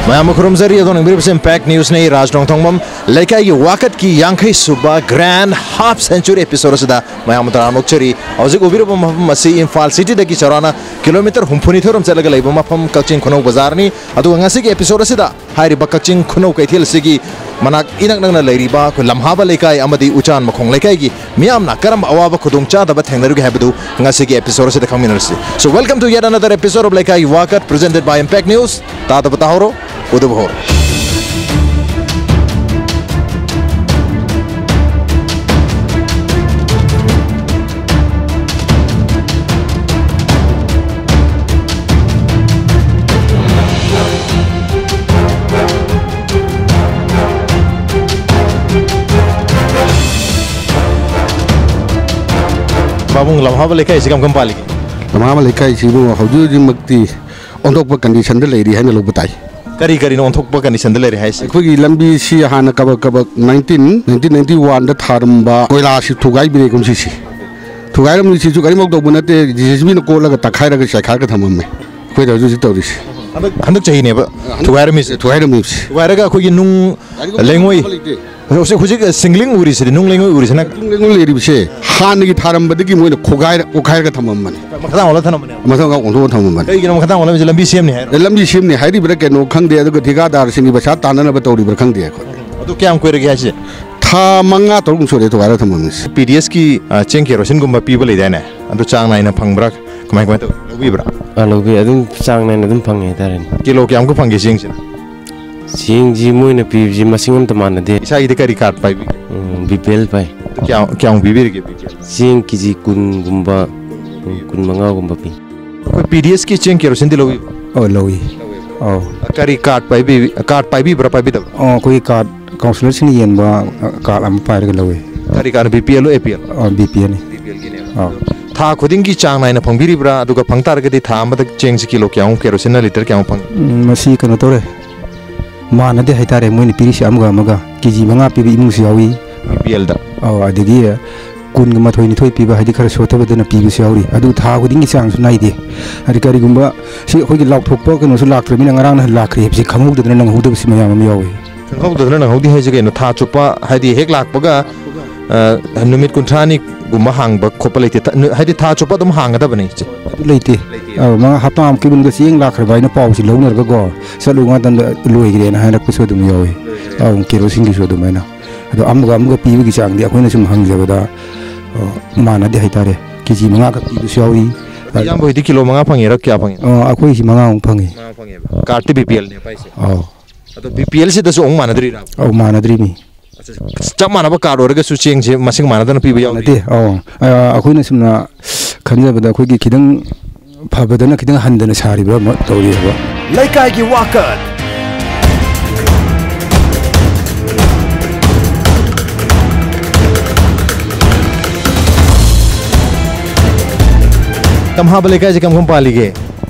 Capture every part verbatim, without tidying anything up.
ꯃꯌꯥꯝꯕꯨ ꯈꯨꯔꯨꯝꯖꯔꯤ꯫ ꯑꯗꯣꯝꯅ ꯌꯦꯡꯕꯤꯔꯤꯕꯁꯤ Impact Newsꯅꯤ꯫ ꯔꯥꯖ ꯅꯣꯡꯊꯣꯡꯕꯝ ꯂꯩꯀꯥꯏꯒꯤ ꯋꯥꯀꯠꯀꯤ ꯌꯥꯡꯈꯩ ꯁꯨꯕ grand half century episode ꯑꯁꯤꯗ ꯃꯌꯥꯝ ꯇꯔꯥꯝꯅ ꯑꯣꯛꯆꯔꯤ꯫ ꯍꯧꯖꯤꯛ ꯎꯕꯤꯔꯤꯕ ꯃꯐꯝ ꯑꯁꯤ ꯏꯝꯐꯥꯜ cityꯗꯒꯤ ꯆꯥꯎꯔꯥꯛꯅ kilometre ꯍꯨꯝꯐꯨꯅꯤꯊꯣꯏ ꯔꯣꯝ ꯆꯠꯂꯒ ꯂꯩꯕ ꯃꯐꯝ ꯀꯛꯆꯤꯡ ꯈꯨꯅꯧ ꯕꯖꯥꯔꯅꯤ꯫ ꯑꯗꯨꯒ ꯉꯁꯤꯒꯤ episode ꯑꯁꯤꯗ ꯍꯥꯏꯔꯤꯕ ꯀꯛꯆꯤꯡ ꯈꯨꯅꯧ ꯀꯩꯊꯦꯜ ꯑꯁꯤꯒꯤ ꯃꯅꯥꯛ ꯏꯅꯛ ꯅꯛꯅ ꯂꯩꯔꯤꯕ ꯑꯩꯈꯣꯏ ꯂꯝꯍꯥꯕ ꯂꯩꯀꯥꯏ ꯑꯃꯗꯤ ꯎꯆꯥꯟ ꯃꯈꯣꯡ ꯂꯩꯀꯥꯏꯒꯤ ꯃꯤꯌꯥꯝꯅ ꯀꯔꯝꯕ ꯑꯋꯥꯕ ꯈꯨꯗꯣꯡꯆꯥꯗꯕ ꯊꯦꯡꯅꯔꯤꯕꯒꯦ ꯍꯥꯏꯕꯗꯨ ꯉꯁꯤꯒꯤ episode ꯑꯁꯤꯗ ꯈꯪꯃꯤꯟꯅꯔꯁꯤ꯫ So welcome to yet another episode of ꯂꯩꯀꯥꯏꯒꯤ ꯋꯥꯀꯠ, presented by Impact News꯫ ꯇꯥꯗꯕ ꯇꯥꯍꯧꯔꯣ, ꯎꯗꯕ ꯍꯧꯔꯣ꯫ ꯄꯥꯕꯨꯡ, ꯂꯝꯍꯥꯕ ꯂꯩꯀꯥꯏꯁꯤ ꯀꯔꯝ ꯀꯔꯝ ꯄꯥꯜꯂꯤꯒꯦ? ꯂꯝꯍꯥꯕ ꯂꯩꯀꯥꯏꯁꯤꯕꯨ ꯍꯧꯖꯤꯛ ꯍꯧꯖꯤꯛꯃꯛꯇꯤ ꯑꯣꯟꯊꯣꯛꯄ conditionꯗ ꯂꯩꯔꯤ ꯍꯥꯏꯅ ꯂꯧꯕ ꯇꯥꯏ꯫ ꯀꯔꯤ ꯀꯔꯤꯅꯣ ꯑꯣꯟꯊꯣꯛꯄ ꯀꯟꯗꯤꯁꯟꯗ ꯂꯩꯔꯦ ꯍꯥꯏꯁꯦ? ꯑꯩꯈꯣꯏꯒꯤ ꯂꯝꯕꯤꯁꯤ ꯍꯥꯟꯅ ꯀꯕꯛ ꯀꯕꯛ ꯅꯥꯏꯟꯇꯤꯟ ꯅꯥꯏꯟꯇꯤꯟ ꯅꯥꯏꯟꯇꯤ ꯋꯥꯟꯗ ꯊꯥꯔꯝꯕ ꯀꯣꯏꯂꯥꯁꯤ ꯊꯨꯒꯥꯏꯕꯤꯔꯦ ꯀꯨꯝꯁꯤꯁꯤ꯫ ꯊꯨꯒꯥꯏꯔꯝꯃꯤꯁꯤꯁꯨ ꯀꯔꯤꯝꯐꯥꯎ ꯇꯧꯕ ꯅꯠꯇꯦ, ꯖꯦ ꯁꯤ ꯕꯤꯅ ꯀꯣꯠꯂꯒ ꯇꯛꯈꯥꯏꯔꯒ ꯆꯥꯏꯈꯥꯏꯔꯒ ꯊꯝꯃꯝꯃꯦ꯫ ꯑꯩꯈꯣꯏꯗ ꯍꯧꯖꯤꯛ ꯍꯧꯖꯤꯛ ꯇꯧꯔꯤꯁꯤ꯫ ꯍꯟꯗꯛ ꯍꯟꯗꯛ ꯆꯍꯤꯅꯦꯕ ꯊꯨꯒꯥꯏꯔꯝꯃꯤꯁꯦ꯫ ꯊꯨꯒꯥꯏꯔꯝꯃꯤꯁꯤ꯫ ꯊꯨꯒꯥꯏꯔꯒ ꯑꯩꯈꯣꯏꯒꯤ ꯅꯨꯡ ꯂꯩꯉꯣꯏ ꯂꯩꯇꯦ꯫ ꯍꯧꯖꯤꯛ ꯍꯧꯖꯤꯛ ꯁꯤꯡꯂꯤꯡ ꯎꯔꯤꯁꯤꯗꯤ, ꯅꯨꯡ ꯂꯩꯉꯣꯏ ꯎꯔꯤꯁꯤꯅ ꯅꯨꯡ ꯂꯩꯉꯣꯏ ꯂꯩꯔꯤꯕꯁꯦ ꯍꯥꯟꯅꯒꯤ ꯊꯥꯔꯝꯕꯗꯒꯤ ꯃꯣꯏꯅ ꯈꯣꯒꯥꯏꯔ ꯀꯣꯛꯈꯥꯏꯔꯒ ꯊꯝꯃꯝꯕꯅꯦ꯫ ꯃꯈꯥꯗ ꯑꯣꯜꯂ ꯊꯝꯃꯝꯕꯅꯦ꯫ ꯃꯊꯪ ꯑꯣꯟꯊꯣꯛꯑ ꯊꯝꯃꯝꯕꯅꯦ꯫ ꯀꯩꯒꯤꯅꯣ ꯃꯈꯥꯗ ꯑꯣꯜꯂꯝꯃꯤꯁꯦ? ꯂꯝꯕꯤ ꯁꯦꯝꯅꯤ ꯍꯥꯏꯔꯣ? ꯑꯦ, ꯂꯝꯕꯤ ꯁꯦꯝꯅꯤ ꯍꯥꯏꯔꯤꯕ꯭ꯔꯥ ꯀꯩꯅꯣ ꯈꯪꯗꯦ, ꯑꯗꯨꯒ ꯊꯤꯀꯥꯗꯥꯔꯁꯤꯡꯒꯤ ꯄꯩꯁꯥ ꯇꯥꯟꯅꯅꯕ ꯇꯧꯔꯤꯕ꯭ꯔꯥ ꯈꯪꯗꯦ ꯑꯩꯈꯣꯏ꯫ ꯑꯗꯨ ꯀꯌꯥꯝ ꯀꯨꯏꯔꯒꯦ ꯍꯥꯏꯁꯦ? ꯊꯥ ꯃꯉꯥ ꯇꯔꯨꯛꯃꯨꯛ ꯁꯨꯔꯦ ꯊꯨꯒꯥꯏꯔꯒ ꯊꯝꯃꯝꯃꯤꯁꯦ꯫ ꯄꯤ ꯗꯤ ꯑꯦꯁꯀꯤ, ꯑ, ꯆꯦꯡ ꯀꯦꯔꯣꯁꯤꯟꯒꯨꯝꯕ ꯄꯤꯕ ꯂꯩꯗꯥꯏꯅꯦ? ꯑꯗꯨ ꯆꯥꯡ ꯅꯥꯏꯅ ꯐꯪꯕ꯭ꯔꯥ? ꯀꯃꯥꯏ ꯀꯃꯥꯏ ꯇꯧ-, ꯂꯧꯕꯤꯕ꯭ꯔꯥ? ꯑꯥ, ꯂꯧꯕꯤ꯫ ꯑꯗꯨꯝ ꯆꯥꯡ ꯅꯥꯏꯅ ꯑꯗꯨꯝ ꯐꯪꯉꯦ ꯍꯥꯏꯇꯥꯔꯦꯅꯦ꯫ ꯀꯤꯂꯣ ꯀꯌꯥꯃꯨꯛꯀ ꯐꯪꯒꯦ ꯆꯦꯡꯁꯤꯅ? ꯆꯦꯡꯁꯤ ꯃꯣꯏꯅ ꯄꯤꯕꯁꯤ ꯃꯁꯤꯡ ꯑꯝꯇ ꯃꯥꯟꯅꯗꯦ꯫ ꯏꯁꯥꯒꯤꯗꯤ ꯀꯔꯤ ꯀꯥꯔꯠ ꯄꯥꯏꯕꯤꯒꯦ? ꯎꯝ, ꯕꯤ ꯄꯤ ꯑꯦꯜ ꯄꯥꯏ꯫ ꯑꯗꯨ ꯀꯌꯥ, ꯀꯌꯥꯃꯨꯛ ꯄꯤꯕꯤꯔꯤꯒꯦ ꯕꯤ ꯄꯤ ꯑꯦꯜ? ꯆꯦꯡ ꯀꯦ ꯖꯤ ꯀꯨꯟꯒꯨꯝꯕ, ꯎꯝ, ꯀꯨꯟ ꯃꯉꯥꯒꯨꯝꯕ ꯄꯤ꯫ ꯑꯩꯈꯣꯏ ꯄꯤ ꯗꯤ ꯑꯦꯁꯀꯤ ꯆꯦꯡ ꯀꯦꯔꯣꯁꯤꯟꯗꯤ ꯂꯧꯕꯤꯕ꯭ꯔꯥ? ꯑꯧ, ꯂꯧꯏ꯫ ꯑꯧ꯫ ꯀꯔꯤ ꯀꯥꯔꯠ ꯄꯥꯏꯕꯤ-, ꯀꯥꯔꯠ ꯄꯥꯏꯕꯤꯕ꯭ꯔꯥ, ꯄꯥꯏꯕꯤꯗꯕ꯭ꯔꯥ? ꯑꯣ, ꯑꯩꯈꯣꯏꯒꯤ ꯀꯥꯔꯠ, ꯀꯥꯎꯟꯁꯤꯂꯔꯁꯤꯡꯅ ꯌꯦꯟꯕ, ꯑ, ꯀꯥꯔꯠ ꯑꯃ ꯄꯥꯏꯔꯒ ꯂꯧꯏ꯫ ꯀꯔꯤ ꯀꯥꯔꯠꯅꯣ, ꯕꯤ ꯄꯤ ꯑꯦꯜ ꯂꯣ, ꯑꯦ ꯄꯤ ꯑꯦꯜ? ꯑ, ꯕꯤ ꯄꯤ ꯑꯦꯜꯅꯤ꯫ ꯕꯤ ꯄꯤ ꯑꯦꯜꯒꯤꯅꯦꯕ꯫ ꯑꯥ꯫ ꯊꯥ ꯈꯨꯗꯤꯡꯒꯤ ꯆꯥꯡ ꯅꯥꯏꯅ ꯐꯪꯕꯤꯔꯤꯕ꯭ꯔꯥ? ꯑꯗꯨꯒ ꯐꯪ ꯇꯥꯔꯒꯗꯤ ꯊꯥ ꯑꯃꯗ ꯆꯦꯡꯁꯤ ꯀꯤꯂꯣ ꯀꯌꯥꯃꯨꯛ, ꯀꯦꯔꯣꯁꯤꯟꯅ ꯂꯤꯇꯔ ꯀꯌꯥꯃꯨꯛ ꯐꯪꯉꯤ? ꯎꯝ, ꯃꯁꯤ ꯀꯩꯅꯣ ꯇꯧꯔꯦ, ꯃꯥꯟꯅꯗꯦ ꯍꯥꯏꯇꯥꯔꯦ, ꯃꯣꯏꯅ ꯄꯤꯔꯤꯁꯤ ꯑꯃꯒ ꯑꯃꯒ꯫ ꯀꯦ ꯖꯤ ꯃꯉꯥ ꯄꯤꯕ ꯏꯃꯨꯡꯁꯨ ꯌꯥꯎꯏ꯫ ꯕꯤ ꯄꯤ ꯑꯦꯜꯗ꯫ ꯑꯧ, ꯑꯗꯒꯤ ꯀꯨꯟꯒ ꯃꯥꯊꯣꯏ ꯅꯤꯊꯣꯏ ꯄꯤꯕ, ꯍꯥꯏꯗꯤ ꯈꯔ ꯁꯣꯠꯊꯕꯗꯨꯅ ꯄꯤꯕꯁꯨ ꯌꯥꯎꯔꯤ꯫ ꯑꯗꯨ ꯊꯥ ꯈꯨꯗꯤꯡꯒꯤ ꯆꯥꯡꯁꯨ ꯅꯥꯏꯗꯦ꯫ ꯍꯥꯏꯗꯤ ꯀꯔꯤꯒꯨꯝꯕ ꯁꯤ ꯑꯩꯈꯣꯏꯒꯤ ꯂꯥꯎꯊꯣꯛꯄ ꯀꯩꯅꯣꯁꯨ ꯂꯥꯛꯇ꯭ꯔꯕꯅꯤꯅ, ꯉꯔꯥꯡ ꯅꯍꯥꯟ ꯂꯥꯛꯈ꯭ꯔꯦ ꯍꯥꯏꯕꯁꯤ ꯈꯪꯍꯧꯗꯗꯅ ꯅꯪꯍꯧꯗꯕꯁꯤ ꯃꯌꯥꯝ ꯑꯃ ꯌꯥꯎꯏ꯫ ꯈꯪꯍꯧꯗꯗꯅ ꯅꯪꯍꯧꯗꯦ ꯍꯥꯏꯁꯦ ꯀꯩꯅꯣ? ꯊꯥ ꯆꯨꯞꯄ, ꯍꯥꯏꯗꯤ ꯍꯦꯛ ꯂꯥꯛꯄꯒ, ꯑ, ꯅꯨꯃꯤꯠ ꯀꯨꯟꯊ꯭ꯔꯥꯅꯤꯒꯨꯝꯕ ꯍꯥꯡꯕ ꯈꯣꯠꯄ ꯂꯩꯇꯦ? ꯊ-, ꯅꯨ-, ꯍꯥꯏꯗꯤ ꯊꯥ ꯆꯨꯞꯄ ꯑꯗꯨꯝ ꯍꯥꯡꯒꯗꯕꯅꯤ, ꯏꯆꯦ? ꯑꯗꯨ ꯂꯩꯇꯦ꯫ ꯂꯩꯇꯦ꯫ ꯑꯧ, ꯃꯉꯥ, ꯍꯞꯇꯥ ꯑꯃꯨꯛꯀꯤ ꯃꯅꯨꯡꯗ ꯆꯦꯡ ꯂꯥꯛꯈ꯭ꯔꯕ ꯍꯥꯏꯅ ꯄꯥꯎꯁꯤ ꯂꯧꯅꯔꯒꯀꯣ, ꯆꯠꯂꯨꯕ ꯃꯇꯝꯗ ꯂꯣꯏꯈ꯭ꯔꯦꯅ ꯍꯥꯏꯔꯛꯄꯁꯨ ꯑꯗꯨꯝ ꯌꯥꯎꯏ꯫ ꯂꯣꯏꯈ꯭ꯔꯦ꯫ ꯑꯧ, ꯀꯦꯔꯣꯁꯤꯟꯒꯤꯁꯨ ꯑꯗꯨꯃꯥꯏꯅ꯫ ꯑꯗꯣ ꯑꯃꯒ ꯑꯃꯒ ꯄꯤꯕꯒꯤ ꯆꯥꯡꯗꯤ ꯑꯩꯈꯣꯏꯅ ꯁꯨꯝ ꯍꯪꯖꯕꯗ, ꯑ, ꯃꯥꯟꯅꯗꯦ ꯍꯥꯏꯇꯥꯔꯦ꯫ ꯀꯦ ꯖꯤ ꯃꯉꯥꯈꯛ ꯄꯤꯕꯁꯨ ꯌꯥꯎꯏ꯫ ꯏꯌꯥꯝꯕ ꯍꯣꯏꯗꯤ ꯀꯤꯂꯣ ꯃꯉꯥ ꯐꯪꯉꯤꯔꯥ ꯀꯌꯥ ꯐꯪꯉꯤ? ꯑ, ꯑꯩꯈꯣꯏꯁꯤ ꯃꯉꯥꯃꯨꯛ ꯐꯪꯉꯤ꯫ ꯃꯉꯥ ꯐꯪꯉꯦꯕ꯫ ꯀꯥꯔꯠꯇꯤ ꯕꯤ ꯄꯤ ꯑꯦꯜꯅꯦꯕ ꯍꯥꯏꯁꯦ? ꯑꯧ꯫ ꯑꯗꯣ ꯕꯤ ꯄꯤ ꯑꯦꯜꯁꯤꯗꯁꯨ ꯑꯃꯨꯛ ꯃꯥꯟꯅꯗ꯭ꯔꯤꯔꯥ? ꯑꯧ, ꯃꯥꯟꯅꯗ꯭ꯔꯤꯅꯤ꯫ ꯑꯠꯆꯥ, ꯆꯞ ꯃꯥꯟꯅꯕ ꯀꯥꯔꯠ ꯑꯣꯏꯔꯒꯁꯨ ꯆꯦꯡꯁꯦ ꯃꯁꯤꯡ ꯃꯥꯟꯅꯗꯅ ꯄꯤꯕ ꯌꯥꯎꯗꯦ? ꯅꯠꯇꯦ, ꯑꯧ꯫ ꯑ, ꯑꯩꯈꯣꯏꯅ ꯁꯨꯝꯅ ꯈꯟꯖꯕꯗ ꯑꯩꯈꯣꯏꯒꯤ ꯈꯤꯇꯪ ꯐꯕꯗꯅ ꯈꯤꯇꯪ ꯍꯟꯊꯅ ꯁꯥꯔꯤꯕ꯭ꯔꯥ ꯑꯃ ꯇꯧꯔꯤꯑꯕ꯫ ꯂꯩꯀꯥꯏꯒꯤ ꯋꯥꯀꯠ꯫ ꯀꯝꯍꯥꯕ ꯂꯩꯀꯥꯏꯁꯦ ꯀꯝ ꯀꯝ ꯄꯥꯜꯂꯤꯒꯦ?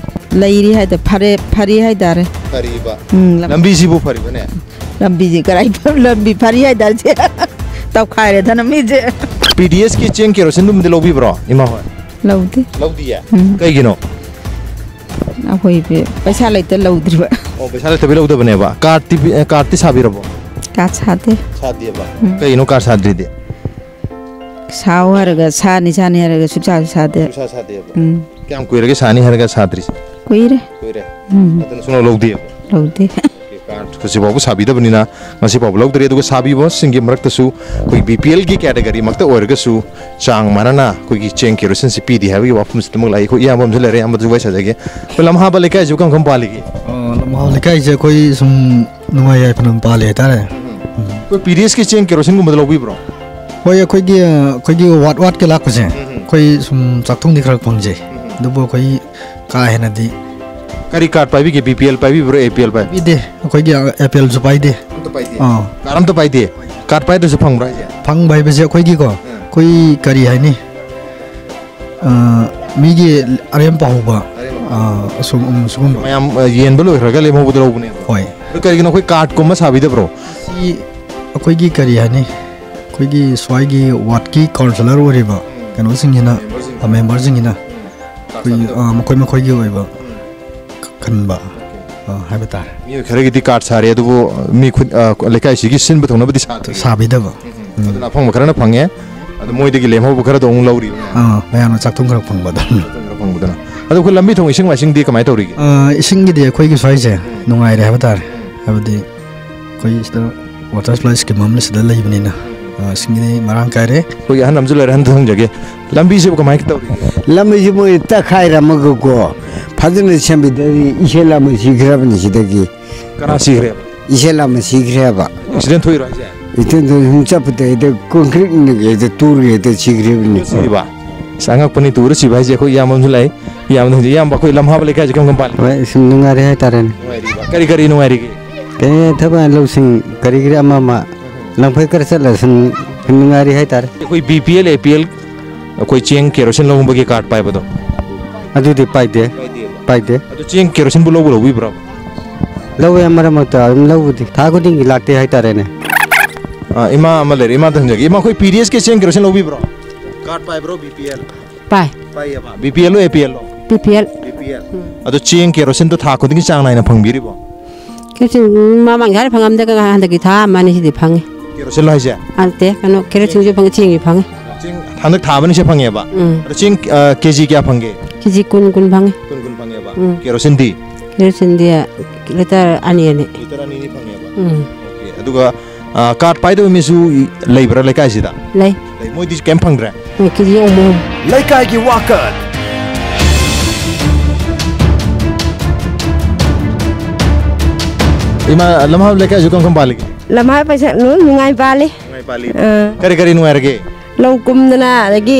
ꯂꯩꯔꯤ ꯍꯥꯏꯗ-, ꯐꯔꯦ, ꯐꯔꯤ ꯍꯥꯏꯇꯥꯔꯦ꯫ ꯐꯔꯤꯕ꯫ ꯎꯝ, ꯂꯝ- ꯂꯝꯕꯤꯁꯤꯕꯨ ꯐꯔꯤꯕꯅꯦ? ꯂꯝꯕꯤꯁꯤ ꯀꯔꯥꯏ ꯐ-, ꯂꯝꯕꯤ ꯐꯔꯤ ꯍꯥꯏꯗꯥꯏꯁꯦ? ꯇꯧꯈꯥꯏꯔꯦꯗꯅ ꯃꯤꯁꯦ꯫ ꯄꯤ ꯗꯤ ꯑꯦꯁꯀꯤ ꯆꯦꯡ ꯀꯦꯔꯣꯁꯤꯟꯗꯨꯝꯗꯤ ꯂꯧꯕꯤꯕ꯭ꯔꯣ, ꯏꯃꯥ ꯍꯣꯏ? ꯂꯧꯗꯦ꯫ ꯂꯧꯗꯤꯌꯦ? ꯎꯝ꯫ ꯀꯩꯒꯤꯅꯣ? ꯑꯩꯈꯣꯏ ꯄꯦ-, ꯄꯩꯁꯥ ꯂꯩꯇ ꯂꯧꯗ꯭ꯔꯤꯕ꯫ ꯑꯣ, ꯄꯩꯁꯥ ꯂꯩꯇꯕꯩ ꯂꯧꯗꯕꯅꯦꯕ꯫ ꯀꯥꯔꯠꯇꯤ ꯄꯤ-, ꯑꯦ, ꯀꯥꯔꯠꯇꯤ ꯁꯥꯕꯤꯔꯕꯣ? ꯀꯥꯔꯠ ꯁꯥꯗꯦ꯫ ꯁꯥꯗꯦꯕ? ꯎꯝ꯫ ꯀꯩꯒꯤꯅꯣ ꯀꯥꯔꯠ ꯁꯥꯗ꯭ꯔꯤꯗꯤ? ꯁꯥꯎ ꯍꯥꯏꯔꯒ ꯁꯥꯅꯤ, ꯁꯥꯅꯤ ꯍꯥꯏꯔꯒ ꯁꯨꯛꯁꯥꯁꯨ ꯁꯥꯗꯦ꯫ ꯁꯨꯡꯁꯥ ꯁꯥꯗꯦꯕ? ꯎꯝ꯫ ꯀꯌꯥꯝ ꯀꯨꯏꯔꯒꯦ ꯁꯥꯅꯤ ꯍꯥꯏꯔꯒ ꯁꯥꯗ꯭ꯔꯤꯁꯦ? ꯀꯨꯏꯔꯦ꯫ ꯀꯨꯏꯔꯦ? ꯎꯝ꯫ ꯑꯗꯨꯅ ꯁꯨꯡꯂꯧ ꯂꯧꯗꯦꯕ? ꯂꯧꯗꯦ꯫ ꯀꯥꯔꯠ ꯍꯧꯖꯤꯛ ꯐꯥꯎꯕ ꯁꯥꯕꯤꯗꯕꯅꯤꯅ ꯉꯁꯤ ꯐꯥꯎꯕ ꯂꯧꯗ꯭ꯔꯤ꯫ ꯑꯗꯨꯒ ꯁꯥꯕꯤꯕꯁꯤꯡꯒꯤ ꯃꯔꯛꯇꯁꯨ ꯑꯩꯈꯣꯏ ꯕꯤ ꯄꯤ ꯑꯦꯜꯒꯤ ꯀꯦꯇꯒꯔꯤꯃꯛꯇ ꯑꯣꯏꯔꯒꯁꯨ ꯆꯥꯡ ꯃꯥꯟꯅꯅ ꯑꯩꯈꯣꯏꯒꯤ ꯆꯦꯡ ꯀꯦꯔꯣꯁꯤꯟꯁꯤ ꯄꯤꯗꯦ ꯍꯥꯏꯕꯒꯤ ꯋꯥꯐꯝꯁꯤꯗꯃꯛ ꯂꯥꯛꯏ꯫ ꯑꯩꯈꯣꯏ ꯏꯌꯥꯝꯕ ꯑꯃꯁꯨ ꯂꯩꯔꯦ, ꯏꯌꯥꯝꯕꯗꯨꯁꯨ ꯋꯥꯔꯤ ꯁꯥꯖꯒꯦ꯫ ꯑꯩꯈꯣꯏ ꯂꯝꯍꯥꯕ ꯂꯩꯀꯥꯏꯁꯤꯕꯨ ꯀꯔꯝ ꯀꯔꯝ ꯄꯥꯜꯂꯤꯒꯦ? ꯑꯣ, ꯂꯝꯍꯥꯕ ꯂꯩꯀꯥꯏꯁꯦ ꯑꯩꯈꯣꯏ ꯁꯨꯝ ꯅꯨꯡꯉꯥꯏ ꯌꯥꯏꯐꯅ ꯄꯥꯜꯂꯤ ꯍꯥꯏꯇꯥꯔꯦ꯫ ꯎꯝ꯫ ꯑꯩꯈꯣꯏ ꯄꯤ ꯗꯤ ꯑꯦꯁꯀꯤ ꯆꯦꯡ ꯀꯦꯔꯣꯁꯤꯟꯒꯨꯝꯕꯗ ꯂꯧꯕꯤꯕ꯭ꯔꯣ? ꯍꯣꯏ, ꯑꯩꯈꯣꯏꯒꯤ, ꯑꯩꯈꯣꯏꯒꯤ ꯋꯥꯠ ꯋꯥꯠꯀꯤ ꯂꯥꯛꯄꯁꯦ, ꯎꯝ꯫ ꯑꯩꯈꯣꯏ ꯁꯨꯝ ꯆꯥꯛꯊꯨꯡꯗꯤ ꯈꯔ ꯐꯪꯖꯩ꯫ ꯎꯝ꯫ ꯑꯗꯨꯕꯨ ꯑꯩꯈꯣꯏ ꯀꯥ ꯍꯦꯟꯅꯗꯤ ꯀꯔꯤ ꯀꯥꯔꯠ ꯄꯥꯏꯕꯤꯒꯦ? ꯕꯤ ꯄꯤ ꯑꯦꯜ ꯄꯥꯏꯕꯤꯕ꯭ꯔꯣ, ꯑꯦ ꯄꯤ ꯑꯦꯜ ꯄꯥꯏ-? ꯄꯤꯗꯦ꯫ ꯑꯩꯈꯣꯏꯒꯤ ꯑꯦ ꯄꯤ ꯑꯦꯜꯁꯨ ꯄꯥꯏꯗꯦ꯫ ꯑꯝꯇ ꯄꯥꯏꯗꯦ? ꯑꯥ꯫ ꯀꯥꯔꯠ ꯑꯝꯇ ꯄꯥꯏꯗꯦ? ꯀꯥꯔꯠ ꯄꯥꯏꯗ꯭ꯔꯁꯨ ꯐꯪꯕ꯭ꯔꯥ ꯍꯥꯏꯁꯦ? ꯐꯪꯕ ꯍꯥꯏꯕꯁꯦ ꯑꯩꯈꯣꯏꯒꯤꯀꯣ, ꯎꯝ꯫ ꯑꯩꯈꯣꯏ ꯀꯔꯤ ꯍꯥꯏꯅꯤ? ꯑꯥ, ꯃꯤꯒꯤ ꯑꯔꯦꯝ ꯄꯥꯍꯧꯕ, ꯑꯔꯦꯝ ꯑꯥ, ꯑꯁꯨꯝ-, ꯎꯝ, ꯁꯤꯒꯨꯝꯕ꯫ ꯃꯌꯥꯝ, ꯑ, ꯌꯦꯟꯕ ꯂꯣꯏꯈ꯭ꯔꯒ ꯂꯦꯝꯍꯧꯕꯗ ꯂꯧꯕꯅꯦꯕ? ꯍꯣꯏ꯫ ꯑꯗꯨ ꯀꯔꯤꯒꯤꯅꯣ ꯑꯩꯈꯣꯏ ꯀꯥꯔꯠꯀꯨꯝꯕ ꯁꯥꯕꯤꯗꯕ꯭ꯔꯣ? ꯁꯤ ꯑꯩꯈꯣꯏꯒꯤ ꯀꯔꯤ ꯍꯥꯏꯅꯤ? ꯑꯩꯈꯣꯏꯒꯤ ꯁ꯭ꯋꯥꯏꯒꯤ ꯋꯥꯔꯗꯀꯤ ꯀꯥꯎꯟꯁꯤꯂꯔ ꯑꯣꯏꯔꯤꯕ ꯀꯩꯅꯣꯁꯤꯡꯁꯤꯅ, ꯃꯦꯝꯕꯔꯁꯤꯡ꯫ ꯑ, ꯃꯦꯝꯕꯔꯁꯤꯡꯁꯤꯅ ꯎꯝ꯫ ꯑꯩꯈꯣꯏꯒꯤ, ꯑ, ꯃꯈꯣꯏ ꯃꯈꯣꯏꯒꯤ ꯑꯣꯏꯕ ꯎꯝ꯫ ꯈꯟꯕ, ꯑ, ꯍꯥꯏꯕ ꯇꯥꯔꯦ꯫ ꯃꯤꯑꯣꯏ ꯈꯔꯒꯤꯗꯤ ꯀꯥꯔꯠ ꯁꯥꯔꯦ, ꯑꯗꯨꯕꯨ ꯃꯤ ꯈꯨꯠ-, ꯑ, ꯂꯩꯀꯥꯏꯁꯤꯒꯤ ꯁꯤꯟꯕ ꯊꯨꯡꯅꯕꯗꯤ ꯁꯥꯗ꯭ꯔꯤ꯫ ꯁꯥꯕꯤꯗꯕ꯫ ꯎꯝ꯫ ꯎꯝ꯫ ꯑꯗꯨꯅ ꯑꯐꯪꯕ ꯈꯔꯅ ꯐꯪꯉꯦ, ꯑꯗꯨ ꯃꯣꯏꯗꯒꯤ ꯂꯦꯝꯍꯧꯕ ꯈꯔꯗꯣ ꯑꯃꯨꯛ ꯂꯧꯔꯤꯕ꯫ ꯑꯥ, ꯃꯌꯥꯝꯅ ꯆꯥꯛꯊꯨꯡ ꯈꯔ ꯐꯪꯕꯗꯣ꯫ ꯆꯥꯛꯊꯨꯡ ꯈꯔ ꯐꯪꯕꯗꯨꯅ꯫ ꯑꯗꯣ ꯑꯩꯈꯣꯏ ꯂꯝꯕꯤ ꯊꯣꯡ, ꯏꯁꯤꯡ ꯃꯥꯏꯁꯤꯡꯗꯤ ꯀꯃꯥꯏꯅ ꯇꯧꯔꯤꯒꯦ? ꯑ, ꯏꯁꯤꯡꯒꯤꯗꯤ ꯑꯩꯈꯣꯏꯒꯤ ꯁ꯭ꯋꯥꯏꯁꯦ ꯎꯝ꯫ ꯅꯨꯡꯉꯥꯏꯔꯦ ꯍꯥꯏꯕ ꯇꯥꯔꯦ꯫ ꯎꯝ꯫ ꯍꯥꯏꯕꯗꯤ ꯑꯩꯈꯣꯏ ꯁꯤꯗ ꯋꯥꯇꯔ ꯁꯄ꯭ꯂꯥꯏ ꯁ꯭ꯀꯤꯝ ꯑꯃ ꯁꯤꯗ ꯂꯩꯕꯅꯤꯅ, ꯎꯝ꯫ ꯑ, ꯏꯁꯤꯡꯒꯤꯗꯤ ꯃꯔꯥꯡ ꯀꯥꯏꯔꯦ꯫ ꯑꯩꯈꯣꯏꯒꯤ ꯑꯍꯟ ꯑꯃꯁꯨ ꯂꯩꯔꯦ, ꯑꯍꯟꯗ ꯍꯪꯖꯒꯦ꯫ ꯂꯝꯕꯤꯁꯤꯕꯨ ꯀꯃꯥꯏꯅ ꯇꯧꯔꯤꯒꯦ? ꯂꯝꯕꯤꯁꯤ ꯃꯣꯏ ꯇꯛꯈꯥꯏꯔꯝꯃꯒꯀꯣ, ꯐꯖꯅ ꯁꯦꯝꯕꯤꯗ꯭ꯔꯗꯤ ꯏꯆꯦꯜ ꯑꯃ ꯁꯤꯈ꯭ꯔꯕꯅꯤ ꯁꯤꯗꯒꯤ꯫ ꯀꯅꯥ ꯁꯤꯈ꯭ꯔꯦꯕ? ꯏꯆꯦꯜ ꯑꯃ ꯁꯤꯈ꯭ꯔꯦꯕ꯫ ꯑꯦꯛꯁꯤꯗꯦꯟ ꯊꯣꯛꯏꯔꯣ ꯍꯥꯏꯁꯦ? ꯏꯊꯟꯗ ꯁꯨꯝ ꯆꯠꯄꯗ ꯍꯦꯛꯇ ꯀꯣꯟꯀ꯭ꯔꯤꯠꯅꯒ ꯍꯦꯛꯇ ꯇꯨꯔꯒ ꯍꯦꯛꯇ ꯁꯤꯈ꯭ꯔꯤꯕꯅꯤ꯫ ꯁꯤꯕ? ꯑꯁ, ꯑꯉꯛꯄꯅꯤ, ꯇꯨꯔ ꯁꯤꯕ ꯍꯥꯏꯁꯦ꯫ ꯑꯩꯈꯣꯏ ꯏꯌꯥꯝꯕ ꯑꯃꯁꯨ ꯂꯩ꯫ ꯏꯌꯥꯝꯕꯗ ꯍꯪꯖꯒꯦ꯫ ꯏꯌꯥꯝꯕ, ꯑꯩꯈꯣꯏ ꯂꯝꯍꯥꯕ ꯂꯩꯀꯥꯏꯁꯦ ꯀꯔꯝ ꯀꯔꯝ ꯄꯥꯜꯂꯤ? ꯍꯣꯏ, ꯁꯨꯝ ꯅꯨꯡꯉꯥꯏꯔꯦ ꯍꯥꯏꯇꯥꯔꯦꯅꯦ꯫ ꯅꯨꯡꯉꯥꯏꯔꯤꯕ? ꯀꯔꯤ ꯀꯔꯤ ꯅꯨꯡꯉꯥꯏꯔꯤꯒꯦ? ꯀꯩ ꯊꯕꯛ ꯂꯧꯁꯤꯡ ꯀꯔꯤ ꯀꯔꯤ ꯑꯃ ꯑꯃ ꯂꯪꯐꯩ ꯈꯔ ꯆꯠꯂ ꯁꯨꯝ ꯅꯨꯡꯉꯥꯏꯔꯤ ꯍꯥꯏꯇꯥꯔꯦ꯫ ꯑꯩꯈꯣꯏ ꯕꯤ ꯄꯤ ꯑꯦꯜ, ꯑꯦ ꯄꯤ ꯑꯦꯜ, ꯑꯩꯈꯣꯏ ꯆꯦꯡ ꯀꯦꯔꯣꯁꯤꯟ ꯂꯧꯕꯒꯤ ꯀꯥꯔꯠ ꯄꯥꯏꯕꯗꯣ? ꯑꯗꯨꯗꯤ ꯄꯥꯏꯗꯦ꯫ ꯄꯥꯏꯗꯦꯕ꯫ ꯄꯥꯏꯗꯦ꯫ ꯑꯗꯨ ꯆꯦꯡ ꯀꯦꯔꯣꯁꯤꯟꯕꯨ ꯂꯧꯕ ꯂꯧꯕꯤꯕ꯭ꯔꯥ? ꯂꯧꯋꯦ, ꯃꯔꯛ ꯃꯔꯛꯇ ꯑꯗꯨꯝ ꯂꯧꯕꯗꯤ꯫ ꯊꯥ ꯈꯨꯗꯤꯡꯒꯤ ꯂꯥꯛꯇꯦ ꯍꯥꯏꯇꯥꯔꯦꯅꯦ꯫ ꯑꯥ, ꯏꯃꯥ ꯑꯃ ꯂꯩꯔꯦ, ꯏꯃꯥꯗ ꯍꯪꯖꯒꯦ꯫ ꯏꯃꯥ, ꯑꯩꯈꯣꯏ ꯄꯤ ꯗꯤ ꯑꯦꯁ ꯀꯤ ꯆꯦꯡ ꯀꯦꯔꯣꯁꯤꯟ ꯂꯧꯕꯤꯕ꯭ꯔꯣ? ꯀꯥꯔꯗ ꯄꯥꯏꯕ꯭ꯔꯣ, ꯕꯤ ꯄꯤ ꯑꯦꯜ? ꯄꯥꯏ꯫ ꯄꯥꯏꯌꯦꯕ꯫ ꯕꯤ ꯄꯤ ꯑꯦꯜ ꯂꯣ, ꯑꯦ ꯄꯤ ꯑꯦꯜ ꯂꯣ? B P L. B P L. ꯎꯝ꯫ ꯑꯗꯣ ꯆꯦꯡ ꯀꯦꯔꯣꯁꯤꯟꯗꯣ ꯊꯥ ꯈꯨꯗꯤꯡꯒꯤ ꯆꯥꯡ ꯅꯥꯏꯅ ꯐꯪꯕꯤꯔꯤꯕꯣ? ꯀꯦꯔꯣꯁꯤꯟ ꯃꯃꯥꯡ ꯊꯥꯗꯤ ꯐꯪꯉꯝꯗꯦ, ꯍꯟꯗꯛꯀꯤ ꯊꯥ ꯑꯃ ꯑꯅꯤꯁꯤꯗꯤ ꯐꯪꯉꯤ꯫ ꯀꯦꯔꯣꯁꯤꯟꯂꯣ ꯍꯥꯏꯁꯦ? ꯅꯠꯇꯦ, ꯀꯩꯅꯣ, ꯀꯦꯔꯣꯁꯤꯟꯁꯨ ꯐꯪꯉꯤ, ꯆꯦꯡꯁꯨ ꯐꯪꯉꯤ꯫ ꯆꯦꯡ ꯍꯟꯗꯛ ꯊꯥ ꯑꯃ ꯑꯅꯤꯁꯦ ꯐꯪꯉꯦꯕ? ꯎꯝ꯫ ꯑꯗꯣ ꯆꯦꯡ, ꯑ, ꯀꯦ ꯖꯤ ꯀꯌꯥ ꯐꯪꯒꯦ? ꯀꯦ ꯖꯤ ꯀꯨꯟ, ꯀꯨꯟ ꯐꯪꯉꯤ꯫ ꯀꯨꯟ, ꯀꯨꯟ ꯐꯪꯉꯦꯕ? ꯎꯝ꯫ ꯀꯦꯔꯣꯁꯤꯟꯗꯤ? ꯀꯦꯔꯣꯁꯤꯟꯗꯤ ꯂꯤꯇꯔ ꯑꯅꯤ ꯑꯅꯤ꯫ ꯂꯤꯇꯔ ꯑꯅꯤ ꯑꯅꯤ ꯐꯪꯉꯦꯕ? ꯎꯝ꯫ ꯑꯣꯀꯦ꯫ ꯑꯗꯨꯒ, ꯑ, ꯀꯥꯔꯗ ꯄꯥꯏꯗꯕ ꯃꯤꯁꯨ ꯂꯩꯕ꯭ꯔꯥ ꯂꯩꯀꯥꯏꯁꯤꯗ? ꯂꯩ꯫ ꯂꯩ꯫ ꯃꯣꯏꯗꯤ ꯀꯩꯝ ꯐꯪꯗ꯭ꯔꯦ? ꯃꯣꯏ ꯀꯦ ꯖꯤ ꯑꯍꯨꯝ ꯑꯍꯨꯝ꯫ ꯂꯩꯀꯥꯏꯒꯤ ꯋꯥꯀꯠ꯫ ꯏꯃꯥ, ꯂꯝꯍꯥꯕ ꯂꯩꯀꯥꯏꯁꯨ ꯀꯔꯝ ꯀꯔꯝ ꯄꯥꯜꯂꯤꯒꯦ? ꯂꯝꯍꯥꯕ ꯄꯩꯁꯥ ꯂꯣꯏ ꯅꯨꯡꯉꯥꯏ ꯄꯥꯜꯂꯤ꯫ ꯅꯨꯡꯉꯥꯏ ꯄꯥꯜꯂꯤ꯫ ꯑꯥ꯫ ꯀꯔꯤ ꯀꯔꯤ ꯅꯨꯡꯉꯥꯏꯔꯒꯦ? ꯂꯧ ꯀꯨꯝꯗꯅ, ꯑꯗꯒꯤ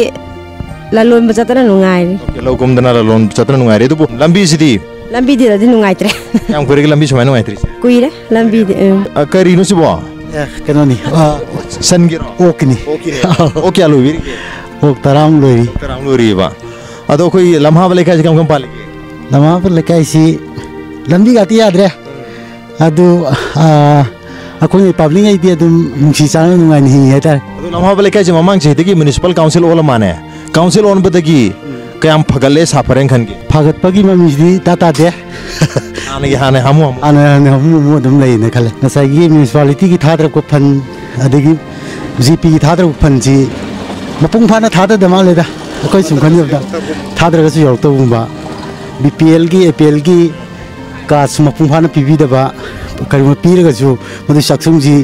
ꯂꯂꯣꯟꯕ ꯆꯠꯇꯅ ꯅꯨꯡꯉꯥꯏꯔꯤ꯫ ꯑꯣꯀꯦ, ꯂꯧ ꯀꯨꯝꯗꯅ ꯂꯂꯣꯟꯕ ꯆꯠꯇꯅ ꯅꯨꯡꯉꯥꯏꯔꯤ꯫ ꯑꯗꯨꯕꯨ ꯂꯝꯕꯤꯁꯤꯗꯤ? ꯂꯝꯕꯤꯗꯤꯗꯗꯤ ꯅꯨꯡꯉꯥꯏꯇ꯭ꯔꯦ꯫ ꯀꯌꯥꯝ ꯀꯨꯏꯔꯒꯦ ꯂꯝꯕꯤ ꯁꯨꯃꯥꯏꯅ ꯅꯨꯡꯉꯥꯏꯇ꯭ꯔꯤꯁꯦ? ꯀꯨꯏꯔꯦ ꯂꯝꯕꯤꯗꯤ, ꯎꯝ꯫ ꯑ, ꯀꯔꯤꯅꯣ ꯁꯤꯕꯣ? ꯑꯦ, ꯀꯩꯅꯣꯅꯤ, ꯑ, ꯁꯟꯒꯤꯔꯣ? ꯑꯣꯛꯀꯤꯅꯤ꯫ ꯑꯣꯛꯀꯤꯅꯦ꯫ ꯑꯣꯛ ꯀꯌꯥ ꯂꯣꯏꯕꯤꯔꯤꯒꯦ? ꯑꯣꯛ ꯇꯔꯥꯃꯨꯛ ꯂꯣꯏꯔꯤ꯫ ꯇꯔꯥꯃꯨꯛ ꯂꯣꯏꯔꯤꯕ꯫ ꯑꯗꯣ ꯑꯩꯈꯣꯏ ꯂꯝꯍꯥꯕ ꯂꯩꯀꯥꯏꯁꯤ ꯀꯔꯝ ꯀꯔꯝ ꯄꯥꯜꯂꯤꯒꯦ? ꯂꯝꯍꯥꯕ ꯂꯩꯀꯥꯏꯁꯤ ꯂꯝꯕꯤꯒꯗꯤ ꯌꯥꯗ꯭ꯔꯦ꯫ ꯑꯗꯨ, ꯑ, ꯑꯩꯈꯣꯏ ꯄꯕ꯭ꯂꯤꯛꯉꯩꯗꯤ ꯑꯗꯨꯝ ꯅꯨꯡꯁꯤ ꯆꯥꯟꯅꯅ ꯅꯨꯡꯉꯥꯏꯅ ꯍꯤꯡꯉꯤ ꯍꯥꯏꯇꯥꯔꯦ꯫ ꯑꯗꯣ ꯂꯝꯍꯥꯕ ꯂꯩꯀꯥꯏꯁꯦ ꯃꯃꯥꯡ ꯆꯍꯤꯗꯒꯤ ꯃ꯭ꯌꯨꯅꯤꯁꯤꯄꯥꯜ ꯀꯥꯎꯟꯁꯤꯜ ꯑꯣꯜꯂ ꯃꯥꯅꯦ꯫ ꯀꯥꯎꯟꯁꯤꯜ ꯑꯣꯟꯕꯗꯒꯤ ꯀꯌꯥꯝ ꯐꯒꯠꯂꯦ, ꯁꯥꯐꯔꯦꯅ ꯈꯟꯒꯦ? ꯐꯒꯠꯄꯒꯤ ꯃꯃꯤꯁꯤꯗꯤ ꯏꯇꯥ ꯇꯥꯗꯦ꯫ ꯍꯥꯟꯅꯒꯤ, ꯍꯥꯟꯅ ꯍꯥꯃꯨ ꯍꯥꯃꯨ꯫ ꯍꯥꯟꯅ, ꯍꯥꯟꯅ ꯍꯥꯃꯨ ꯍꯥꯃꯨ ꯑꯗꯨꯝ ꯂꯩꯅ ꯈꯜꯂꯦ꯫ ꯉꯁꯥꯏꯒꯤ ꯃ꯭ꯌꯨꯅꯤꯁꯤꯄꯥꯂꯤꯇꯤꯒꯤ ꯊꯥꯗꯔꯛꯄ ꯐꯟ, ꯑꯗꯒꯤ ꯖꯤ ꯄꯤꯒꯤ ꯊꯥꯗꯔꯛꯄ ꯐꯟꯁꯤ ꯃꯄꯨꯡ ꯐꯥꯅ ꯊꯥꯗꯗ ꯃꯥꯜꯂꯦꯗ꯫ ꯑꯩꯈꯣꯏ ꯁꯨꯝ ꯈꯟꯖꯕꯗ ꯊꯥꯗꯔꯒꯁꯨ ꯌꯧꯔꯛꯇꯕꯒꯨꯝꯕ, ꯕꯤ ꯄꯤ ꯑꯦꯜꯒꯤ, ꯑꯦ ꯄꯤ ꯑꯦꯜꯒꯤ ꯀꯥꯔꯗꯁꯨ ꯃꯄꯨꯡ ꯐꯥꯅ ꯄꯤꯕꯤꯗꯕ, ꯀꯔꯤꯒꯨꯝꯕ ꯄꯤꯔꯒꯁꯨ ꯃꯗꯨ ꯆꯥꯛꯁꯪꯁꯤ,